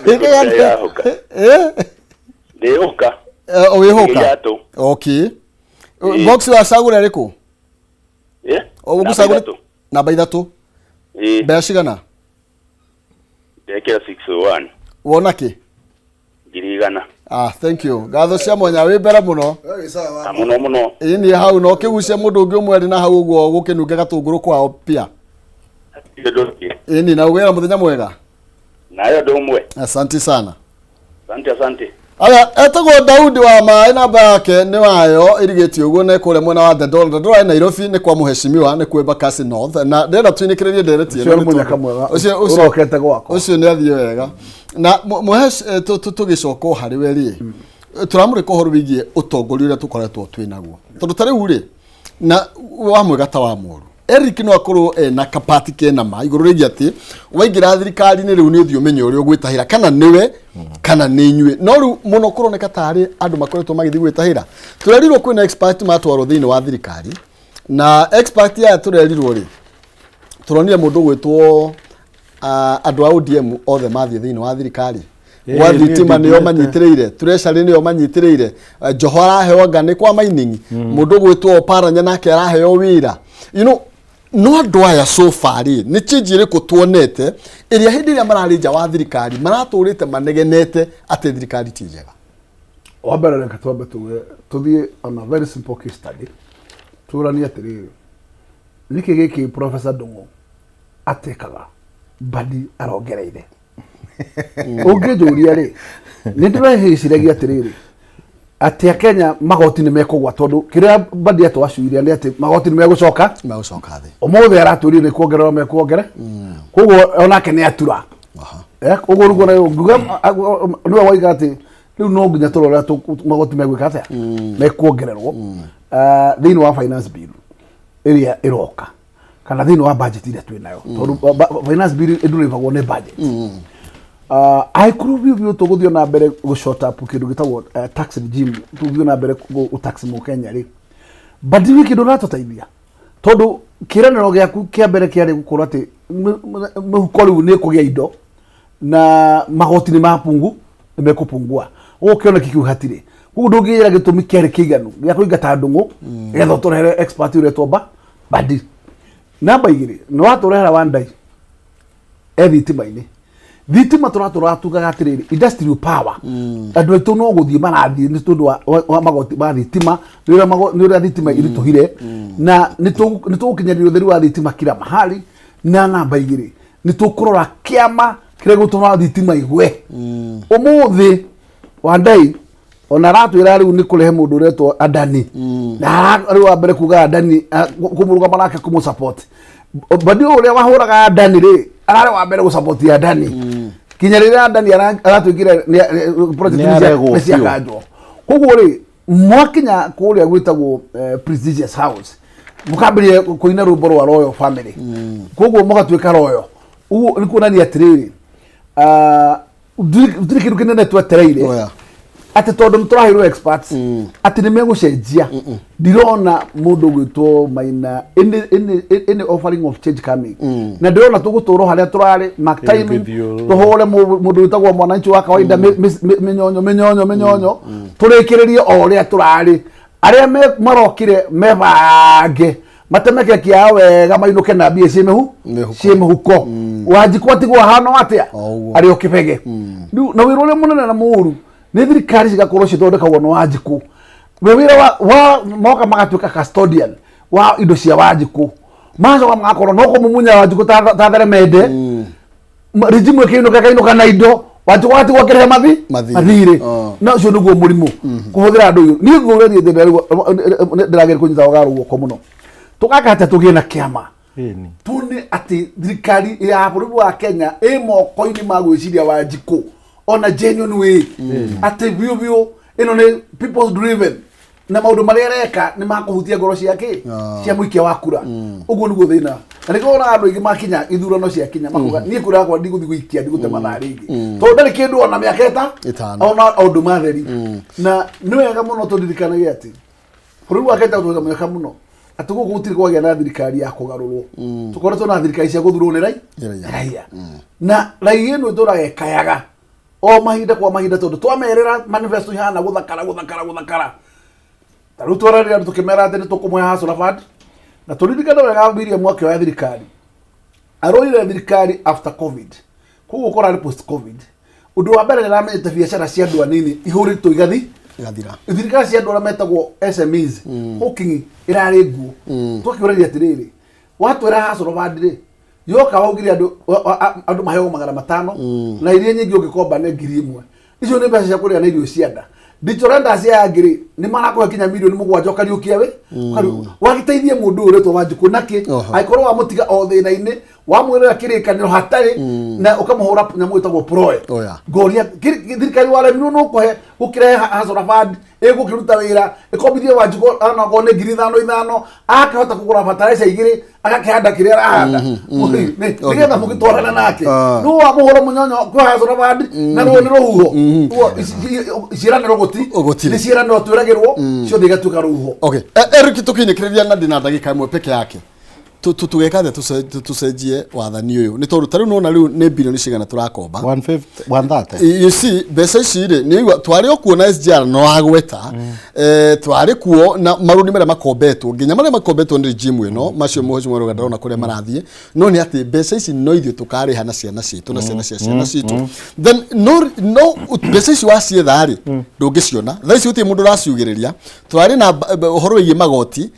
Wĩkaga atĩa? Ĩ? Ndĩhũka. Wĩhũka. Okay, box wacagũra ĩrĩkũ? Ũgũcagũra namba 3. Mbeca cigana? Ndekĩra 601. Wona kĩ? 100,000. Ah, thank you, ngatho cia mwanya, wĩ mbere mũno. Mũno mũno. Ĩĩ, niĩ hau no kĩgucie mũndũ ũngĩ ũmwe arĩ na hau ũguo gũkĩnunge gatũngũrũ kwao pia. Ĩni, na ũgĩra mũthenya mwega. Nayo ũndũ ũmwe. Asante sana. Asante, asante. Aya, etagwo Daudi wa maĩ, namba yake nĩ wayo ĩrigĩtie ũguo na kũrĩa mwena wa Dandora. Dandora ĩ Nairobi, nĩ kwa mũheshimiwa, nĩ kwa Embakasi North, na ndĩrenda tũinĩkĩrĩrie ndereti ĩno Ũcio nĩ nĩ mũnyaka tondũ- mwega ũcio ũrokete gwakwa. Ũcio nĩ athiĩ wega na mũhesh tũgĩcoka o harĩ we rĩ, tũramũrĩka ũhoro wĩgiĩ ũtongoria ũrĩa tũkoretwo twĩ naguo, tondũ ta rĩu rĩ na wa mwega ta wa mũru, Eric no akorwo ena kapati kena ma igũrũ rĩgiĩ atĩ waingĩra thirikari-inĩ rĩu nĩ ũthiĩ ũmenye ũrĩa ũgwĩtahĩra, kana nĩwe kana nĩ inyuĩ. No rĩu mũno kũroneka tarĩ andũ makoretwo magĩthiĩ gwĩtahĩra. Tũrerirwo kwĩna expert matwarwo thĩinĩ wa thirikari, na expert aya tũrerirwo rĩ, tũronire mũndũ ũgwĩtwo andũ a ODM othe mathiĩ thĩinĩ wa thirikari gwa niĩ thitima nĩo ndithiĩte. Manyitĩrĩire treasury, nĩo manyitĩrĩire. Joho araheo anga nĩ kwa mining, mũndũ ũgwĩtwo Oparanya nake araheo wĩra, no andũ aya so far rĩ, nĩ change ĩrĩkũ tuonete ĩrĩa hĩndĩ ĩrĩa mararĩ nja wa thirikari maratũrĩte manegenete atĩ thirikari ti njega? Wa mbere, reke twambe tuge, tũthiĩ on a very simple case study, tũranie atĩrĩrĩ, nĩkĩ gĩkĩ Professor Ndung'u atekaga Mbadi arongereire? Ũngĩnjũria rĩ, nĩ ndĩrehĩciragia atĩrĩrĩ, atĩ akenya magoti nĩ mekũgwa, tondũ kĩrĩa Mbadi atwacuirie nĩ atĩ magoti nĩ megũcoka megũcoka thĩ. Ũmũthĩ aratwĩrire nĩ kuongererwo mekuongere, koguo onake nĩ atura. Ũguo nĩguo nayo ngiuga nĩwe waiga atĩ rĩu no nginya tũrore magoti megwĩka atĩa, mekuongererwo. Thĩinĩ wa finance bill ĩrĩa ĩroka kana thĩinĩ wa budget ĩrĩa twĩ nayo, tondũ finance bill ĩndũrĩbagwo nĩ budget, angĩkorwo biũ biũ tũgũthiĩ na mbere gũ short up kĩndũ gĩtagwo tax regime, tũgũthiĩ na mbere gũ tax mũkenya rĩ, but wiki ndũratũteithia, tondũ kĩĩranĩro gĩaku kĩa mbere kĩarĩ gũkorwo atĩ mĩhuko rĩu nĩ ĩkũgĩa indo na magoti nĩ mapungu, nĩ mekũpungua. Ũguo kĩoneki kĩu hatirĩ, koguo ndũngĩra gĩtũmi kĩarĩ kĩiganu gĩa kũingata Ndũng'ũ nĩgetha ũtũrehere expert ũretwo ba Mbadi. Namba igĩrĩ, nĩ watũrehera Wandai e thitima-inĩ. Thitima tũratũra tugaga atĩrĩrĩ, industrial power, andũ aitũ no gũthiĩ marathiĩ nĩ tondũ wa magoti ma thitima, nĩ ũrĩa thitima iritũhire, na nĩ tũgũkinyanĩria ũtheri wa thitima kila mahali. Na namba igĩrĩ, nĩ tũkũrora kĩama kĩrĩa gũtũra thitima igwe. Ũmũthĩ Wandai ona aratwĩra rĩu nĩ kũrehe mũndũ ũretwo Adani, na rĩu wa mbere kuga Adani kũmũrũgama nake kũmũ support Badi ũrĩa wahũraga Adani rĩ, ararĩ wa mbere gũ support Adani kinya rĩrĩa Adani aratuĩkire project Nĩ aregwo nĩ biũ. ciakanjwo. Koguo rĩ, mwakinya kũrĩa gwĩtagwo prestigious house, mũkambĩrĩria kũina rwĩmbo rwa royal family, koguo mũgatuĩka royal. Ũguo nĩ kuonania atĩrĩrĩ, gũtirĩ kĩndũ kĩnene twetereire atĩ tondũ nĩ tũraheirwo experts atĩ nĩ megũcenjia. Ndirona mũndũ ũgwĩtwo Maina any offering of change coming, na ndĩrona tũgũtũrwo harĩa tũrarĩ mark timing. Ĩgĩthiũrũrũka. Tũhũre mũndũ wĩtagwo mwananchi wa kawaida mĩnyonyo mĩnyonyo mĩnyonyo, tũrĩkĩrĩrie o ũrĩa tũrarĩ. Arĩa marokire mebange matemeke kĩao wega, mainũke na mbia ciĩ mĩhu Mĩhuko. Ciĩ mũhuko. Wanjikũ atigwo ahana atĩa? O ũguo. Arĩ o kĩbege. Rĩu na wĩra ũrĩa mũnene na mũũru nĩ thirikari cigakorwo cithondekagwo nĩ Wanjikũ. We wĩra wa moka magatuĩka custodian wa indo cia Wanjikũ, macoka magakorwo no kũmumunya Wanjikũ ta theremende. Regime ĩkĩinũka ĩkainũka na indo, Wanjikũ agatigwo akĩrĩha mathi Mathirĩ. Mathirĩ. Oh. Na ũcio nĩguo mũrimũ kũhũthĩra andũ. Niĩ ngũrĩrie ndĩrageria kũnyita Wagarũ guoko mũno, tũgaka atĩa tũgĩe na kĩama tuone atĩ thirikari ya bũrũri wa Kenya ĩ moko-inĩ ma gwĩciria Wanjikũ ona genuine way, atĩ biũ biũ ĩno nĩ people's driven na maũndũ marĩa areka nĩ makũhutia ngoro ciake cia mũikia wa kura. Ũguo nĩguo thĩna, na nĩkĩo wonaga andũ aingĩ makinya ithurano ciakinya makuga, niĩ kura yakwa ndigũthiĩ gũikia, ndigũte mathaa rĩngĩ, tondũ ndarĩ kĩndũ ona mĩaka ĩta Ĩtano. Ona ũndũ matheri. Na nĩ wega mũno tũririkanage atĩ bũrũri wa Kenya tũgwĩta mũnyaka mũno atĩ gũkũ gũtirĩ kwagĩa na thirikari ya kũgarũrwo. Tũkoretwo na thirikari cia gũthurwo nĩ Nĩ raia. Raia, na raia ĩno ĩtũraga ĩkayaga o mahinda kwa mahinda, tondũ twamerĩra manifesto ihana gũthakara gũthakara gũthakara. Ta rĩu twararĩra andũ tũkĩmera atĩ nĩ tũkũmũhe hustler fund, na tũririkane wega William akĩoya thirikari, aroire thirikari after COVID, koguo kũrarĩ post COVID. Ũndũ wa mbere, nĩramenyete biacara cia andũ anini ihũrĩtwo igathi Igathira. Thirikari cia andũ arĩa metagwo SMEs hawking ĩrarĩ nguo. Twakĩũragia atĩrĩrĩ, watwĩra hustler fund rĩ, yoka waugire andũ andũ maheagwo 500, na iria nyingĩ ũngĩkomba nĩ 1000. Icio nĩ mbeca cia kũrĩa na irio cia nda. Ndichorenda cia angĩ rĩ, nĩ marakũhe kinya mirioni 7 ũkariũkia we wagĩteithie mũndũ ũyũ ũretwo Wanjikũ nakĩ? Oho. Angĩkorwo wamũtiga o thĩna-inĩ, wamwĩrĩra kĩrĩkanĩro hatarĩ na ũkamũhũra nyamũ ĩtagwo proe. Oh, yeah. Ngoria thirikari waremirwo nĩ ũkũhe gũkĩrehe Hustler Fund ĩgũkĩruta wĩra ĩkombithie Wanjikũ onakorwo nĩ 5,000 5,000, akahota kũgũra bataraitha 2, agakĩhanda kĩrĩa arahanda nĩgetha mũgĩtwarana nake. Nũ wamũhũra mũnyonyo kwĩ Hustler Fund na ruo nĩ rũhuho. Ruo, ciĩranĩro gũti Gũtirĩ. nĩ ciĩranĩro twĩragĩrwo ciothe igatuĩka rũhuho. Okay. Eric, tukiinĩkĩrĩria na ndĩna ndagĩka 1 peke yake, tũgeka atĩa tũcenjie wathani ũyũ? Nĩ tondũ ta rĩu nona rĩu nĩ bilioni cigana tũrakomba? 150, 130. You see, mbeca ici rĩ, nĩ igua twarĩ o kuo na SGR no agweta, twarĩ kuo na marũni marĩa makombetwo, nginya marĩa makombetwo nĩ regime ĩno, macio mheshimiwa Ruga ndarona kũrĩa marathiĩ. No nĩ atĩ mbeca ici no ithuĩ tũkarĩha na ciana citũ na ciana cia ciana citũ. Then no mbeca ici wacietha rĩ, ndũngĩciona thaa ici, gũtirĩ mũndũ ũraciugĩrĩria. Twarĩ na ũhoro wĩgiĩ magoti,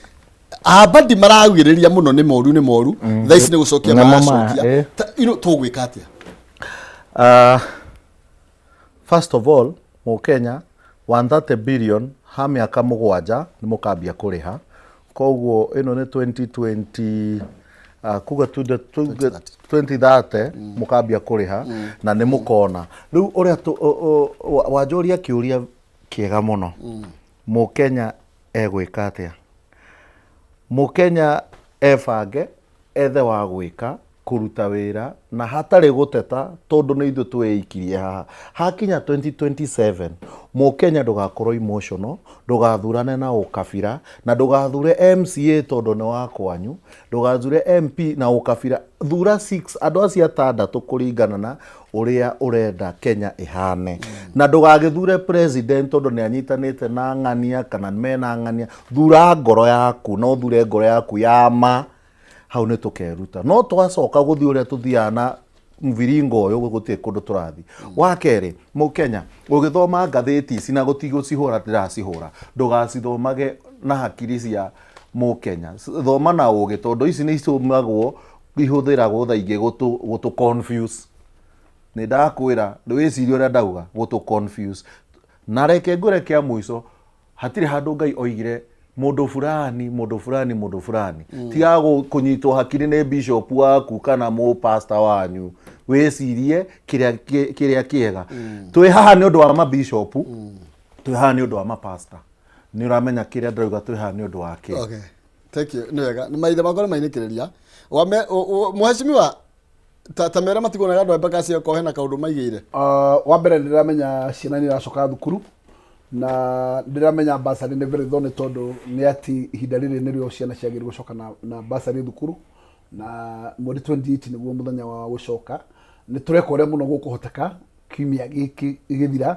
abadi maraugĩrĩria mũno, nĩ moru, nĩ moru. Thaa ici nĩ gũcokia Namo maracokia. Tũgwĩka atĩa? First of all, mũkenya, 130 billion ha mĩaka 7 nĩ mũkambia kũrĩha, koguo ĩno nĩ 2020, kuga tuge 2030 mũkambia kũrĩha na nĩ mũkona rĩu ũrĩa wanjũria kĩũria kĩega mũno. Mũkenya egwĩka atĩa? Mũkenya ebange, ethe wa gwĩka, kũruta wĩra na hatarĩ gũteta, tondũ nĩ ithuĩ twĩikirie haha. Hakinya 2027, mũkenya ndũgakorwo emotional, ndũgathurane na ũkabira, na ndũgathure MCA tondũ nĩ wa kwanyu, ndũgathure MP na ũkabira. Thura 6 andũ acio atandatũ kũringana na ũrĩa ũrenda Kenya ĩhane, na ndũgagĩthure president tondũ nĩ anyitanĩte na ng'ania kana mena ng'ania. Thura ngoro yaku, na ũthure ngoro yaku ya ma. Hau nĩ tũkeruta, no twacoka gũthiĩ ũrĩa tũthiaga na mviringo ũyũ, gũtirĩ kũndũ tũrathiĩ. Wa kerĩ, mũkenya ũgĩthoma ngathĩti ici, na gũtigũcihũra ndĩracihũra, ndũgacithomage na hakiri cia mũkenya. Thoma na ũgĩ, tondũ ici nĩ icomagwo, ihũthĩragwo thaa ingĩ gũtũ confuse. Nĩ ndakwĩra, wĩcirie ũrĩa ndauga, gũtũ confuse. Na reke ngwĩre kĩa mũico, hatirĩ handũ Ngai oigire mũndũ fulani, mũndũ fulani, mũndũ fulani. Tiga kũnyitwo hakiri nĩ bishop waku kana mũpasta wanyu, wĩcirie kĩrĩa kĩega. Twĩ haha nĩ ũndũ wa mabishop, twĩ haha nĩ ũndũ wa mapasta. Nĩ ũramenya kĩrĩa ndĩrauga, twĩ haha nĩ ũndũ wa kĩ? Okay. Thank you. Nĩ wega. Nĩ maithe makwa nĩ mainĩkĩrĩria. Wame mheshimiwa, ta mera matiguonaga andũ a Embakasi okorwo hena kaũndũ maigĩire. Wa mbere, ndĩramenya ciana nĩ iracoka thukuru, na ndĩramenya basarĩ nĩ very thorny, tondũ nĩ atĩ ihinda rĩrĩ nĩrĩo ciana ciagĩrĩirwo gũcoka na basarĩ thukuru, na mweri 28 nĩguo mũthenya wa gũcoka. Nĩ tũreka ũrĩa mũno gũkũhoteka kiumia gĩkĩ gĩthira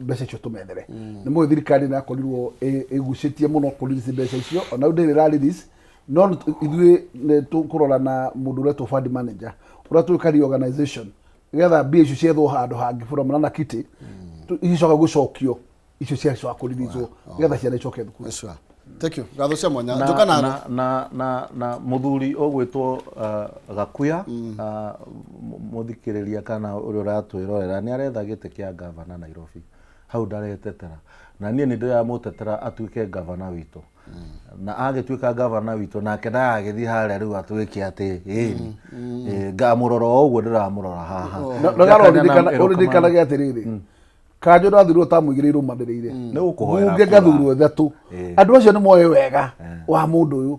mbeca icio tũmethere. Nĩ mũĩ thirikari nĩ yakorirwo ĩgucĩtie mũno kũ release mbeca icio, ona rĩu ndĩrĩ ra release, no ithuĩ nĩ tũkũrora na mũndũ ũretwo fund manager ũrĩa twĩka reorganization nĩgetha mbia icio ciethwo handũ hangĩ from Nana Kitty, icoka gũcokio, icio ciacoka kũriricwo nĩgetha ciana icoke thukuru. Sure. Thank you. Ngatho cia mwanya. Na, Njoka na na, na, na, na muthuri ũgwĩtwo Gakuya, mũthikĩrĩria kana ũrĩa ũratwĩrorera, nĩ aretha gĩtĩ kĩa gavana Nairobi. Hau ndaretetera, na niĩ nĩ ndĩramũtetera atuĩke gavana witũ, na agĩtuĩka gavana witũ nake ndagagĩthiĩ harĩa rĩu atuĩke atĩ ĩni ngamũrora o ũguo ndĩramũrora haha. No ũririkanage atĩrĩrĩ, kanjũ ndathurwo ta mũigĩrĩirwo rũmanĩrĩire. Nĩ gũkũhoera Mbunge kura. ngathurwo 3. Andũ acio nĩ moĩ wega wa mũndũ ũyũ,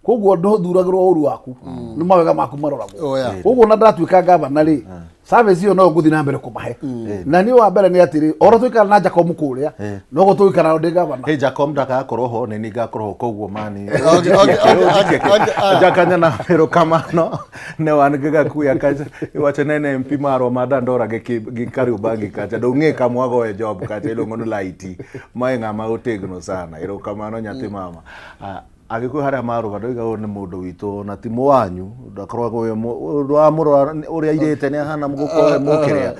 koguo ndũthuragĩrwo ũru waku, nĩ mawega maku maroragwo. Oh, yeah. Koguo na ndatuĩka gavana rĩ, service ĩyo no ngũthiĩ na mbere kũmahe. Na niĩ wa mbere nĩ atĩrĩ, oro tũikara na Jacob kũrĩa, noguo tũgũikara ndĩ gavana. Hey, Jacob ndagakorwo ho, nĩ niĩ ngakorwo ho, koguo mani Okay, ah. Jakanya na erokamano ne wan gi Gakuya kacha iwacho ne en MP marwa ma Dandora gi Kariobangi kacha dong ng'e kama wagoye job kacha iluongo ni Laiti mae ng'ama otegno sana. Erokamano nyathi mama. Ah, Agĩkũyũ harĩa marũga ndoiga ũyũ nĩ mũndũ witũ na ti mũwanyu, ndakoragwo wĩ ũndũ wa mũrora ũrĩa airĩte nĩ ahana mũgũkorwo mũkĩrĩa.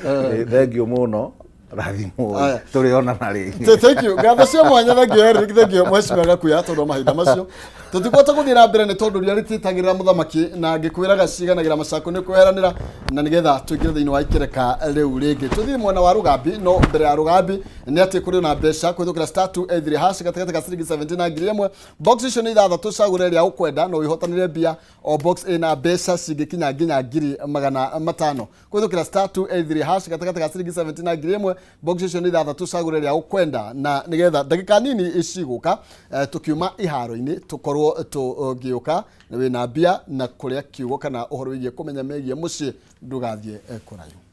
Thengiũ mũno. Rathimwo. Aya. Tũrĩonana rĩngĩ. Thank you. Ngatho cia mwanya, thank you Eric, thank you Mheshimiwa Gakuya tondũ wa mahinda macio. Tũtikũhota gũthiĩ na mbere nĩ tondũ riũa rĩtitagĩrĩra mũthamaki na ngĩkwĩraga ciganagĩra macako nĩ kweheranĩra na nĩgetha tũingĩre thĩinĩ wa ikereka rĩu rĩngĩ. Tũthiĩ mwena wa Rũgambi, no mbere ya Rũgambi nĩ atĩ kũrĩ na mbeca kũhĩtũkĩra *283# gatagatĩ ka ciringi 70 na 1000. Box icio nĩ ithathatũ, cagũra ĩrĩa ũkwenda na wĩhotanĩre mbia. O box ĩna mbeca cingĩkinya nginya 500,000 kũhĩtũkĩra *283# gatagatĩ ka ciringi 70 na 1000. Box icio nĩ ithathatũ, cagũra ĩrĩa ũkwenda na nĩgetha ndagĩka nini cigũka tũkiuma iharo-inĩ tũkorwo tũgĩũka wĩna mbia na kũrĩa kiugo kana ũhoro wĩgiĩ kũmenya megiĩ mũciĩ. Ndũgathiĩ kũraihu.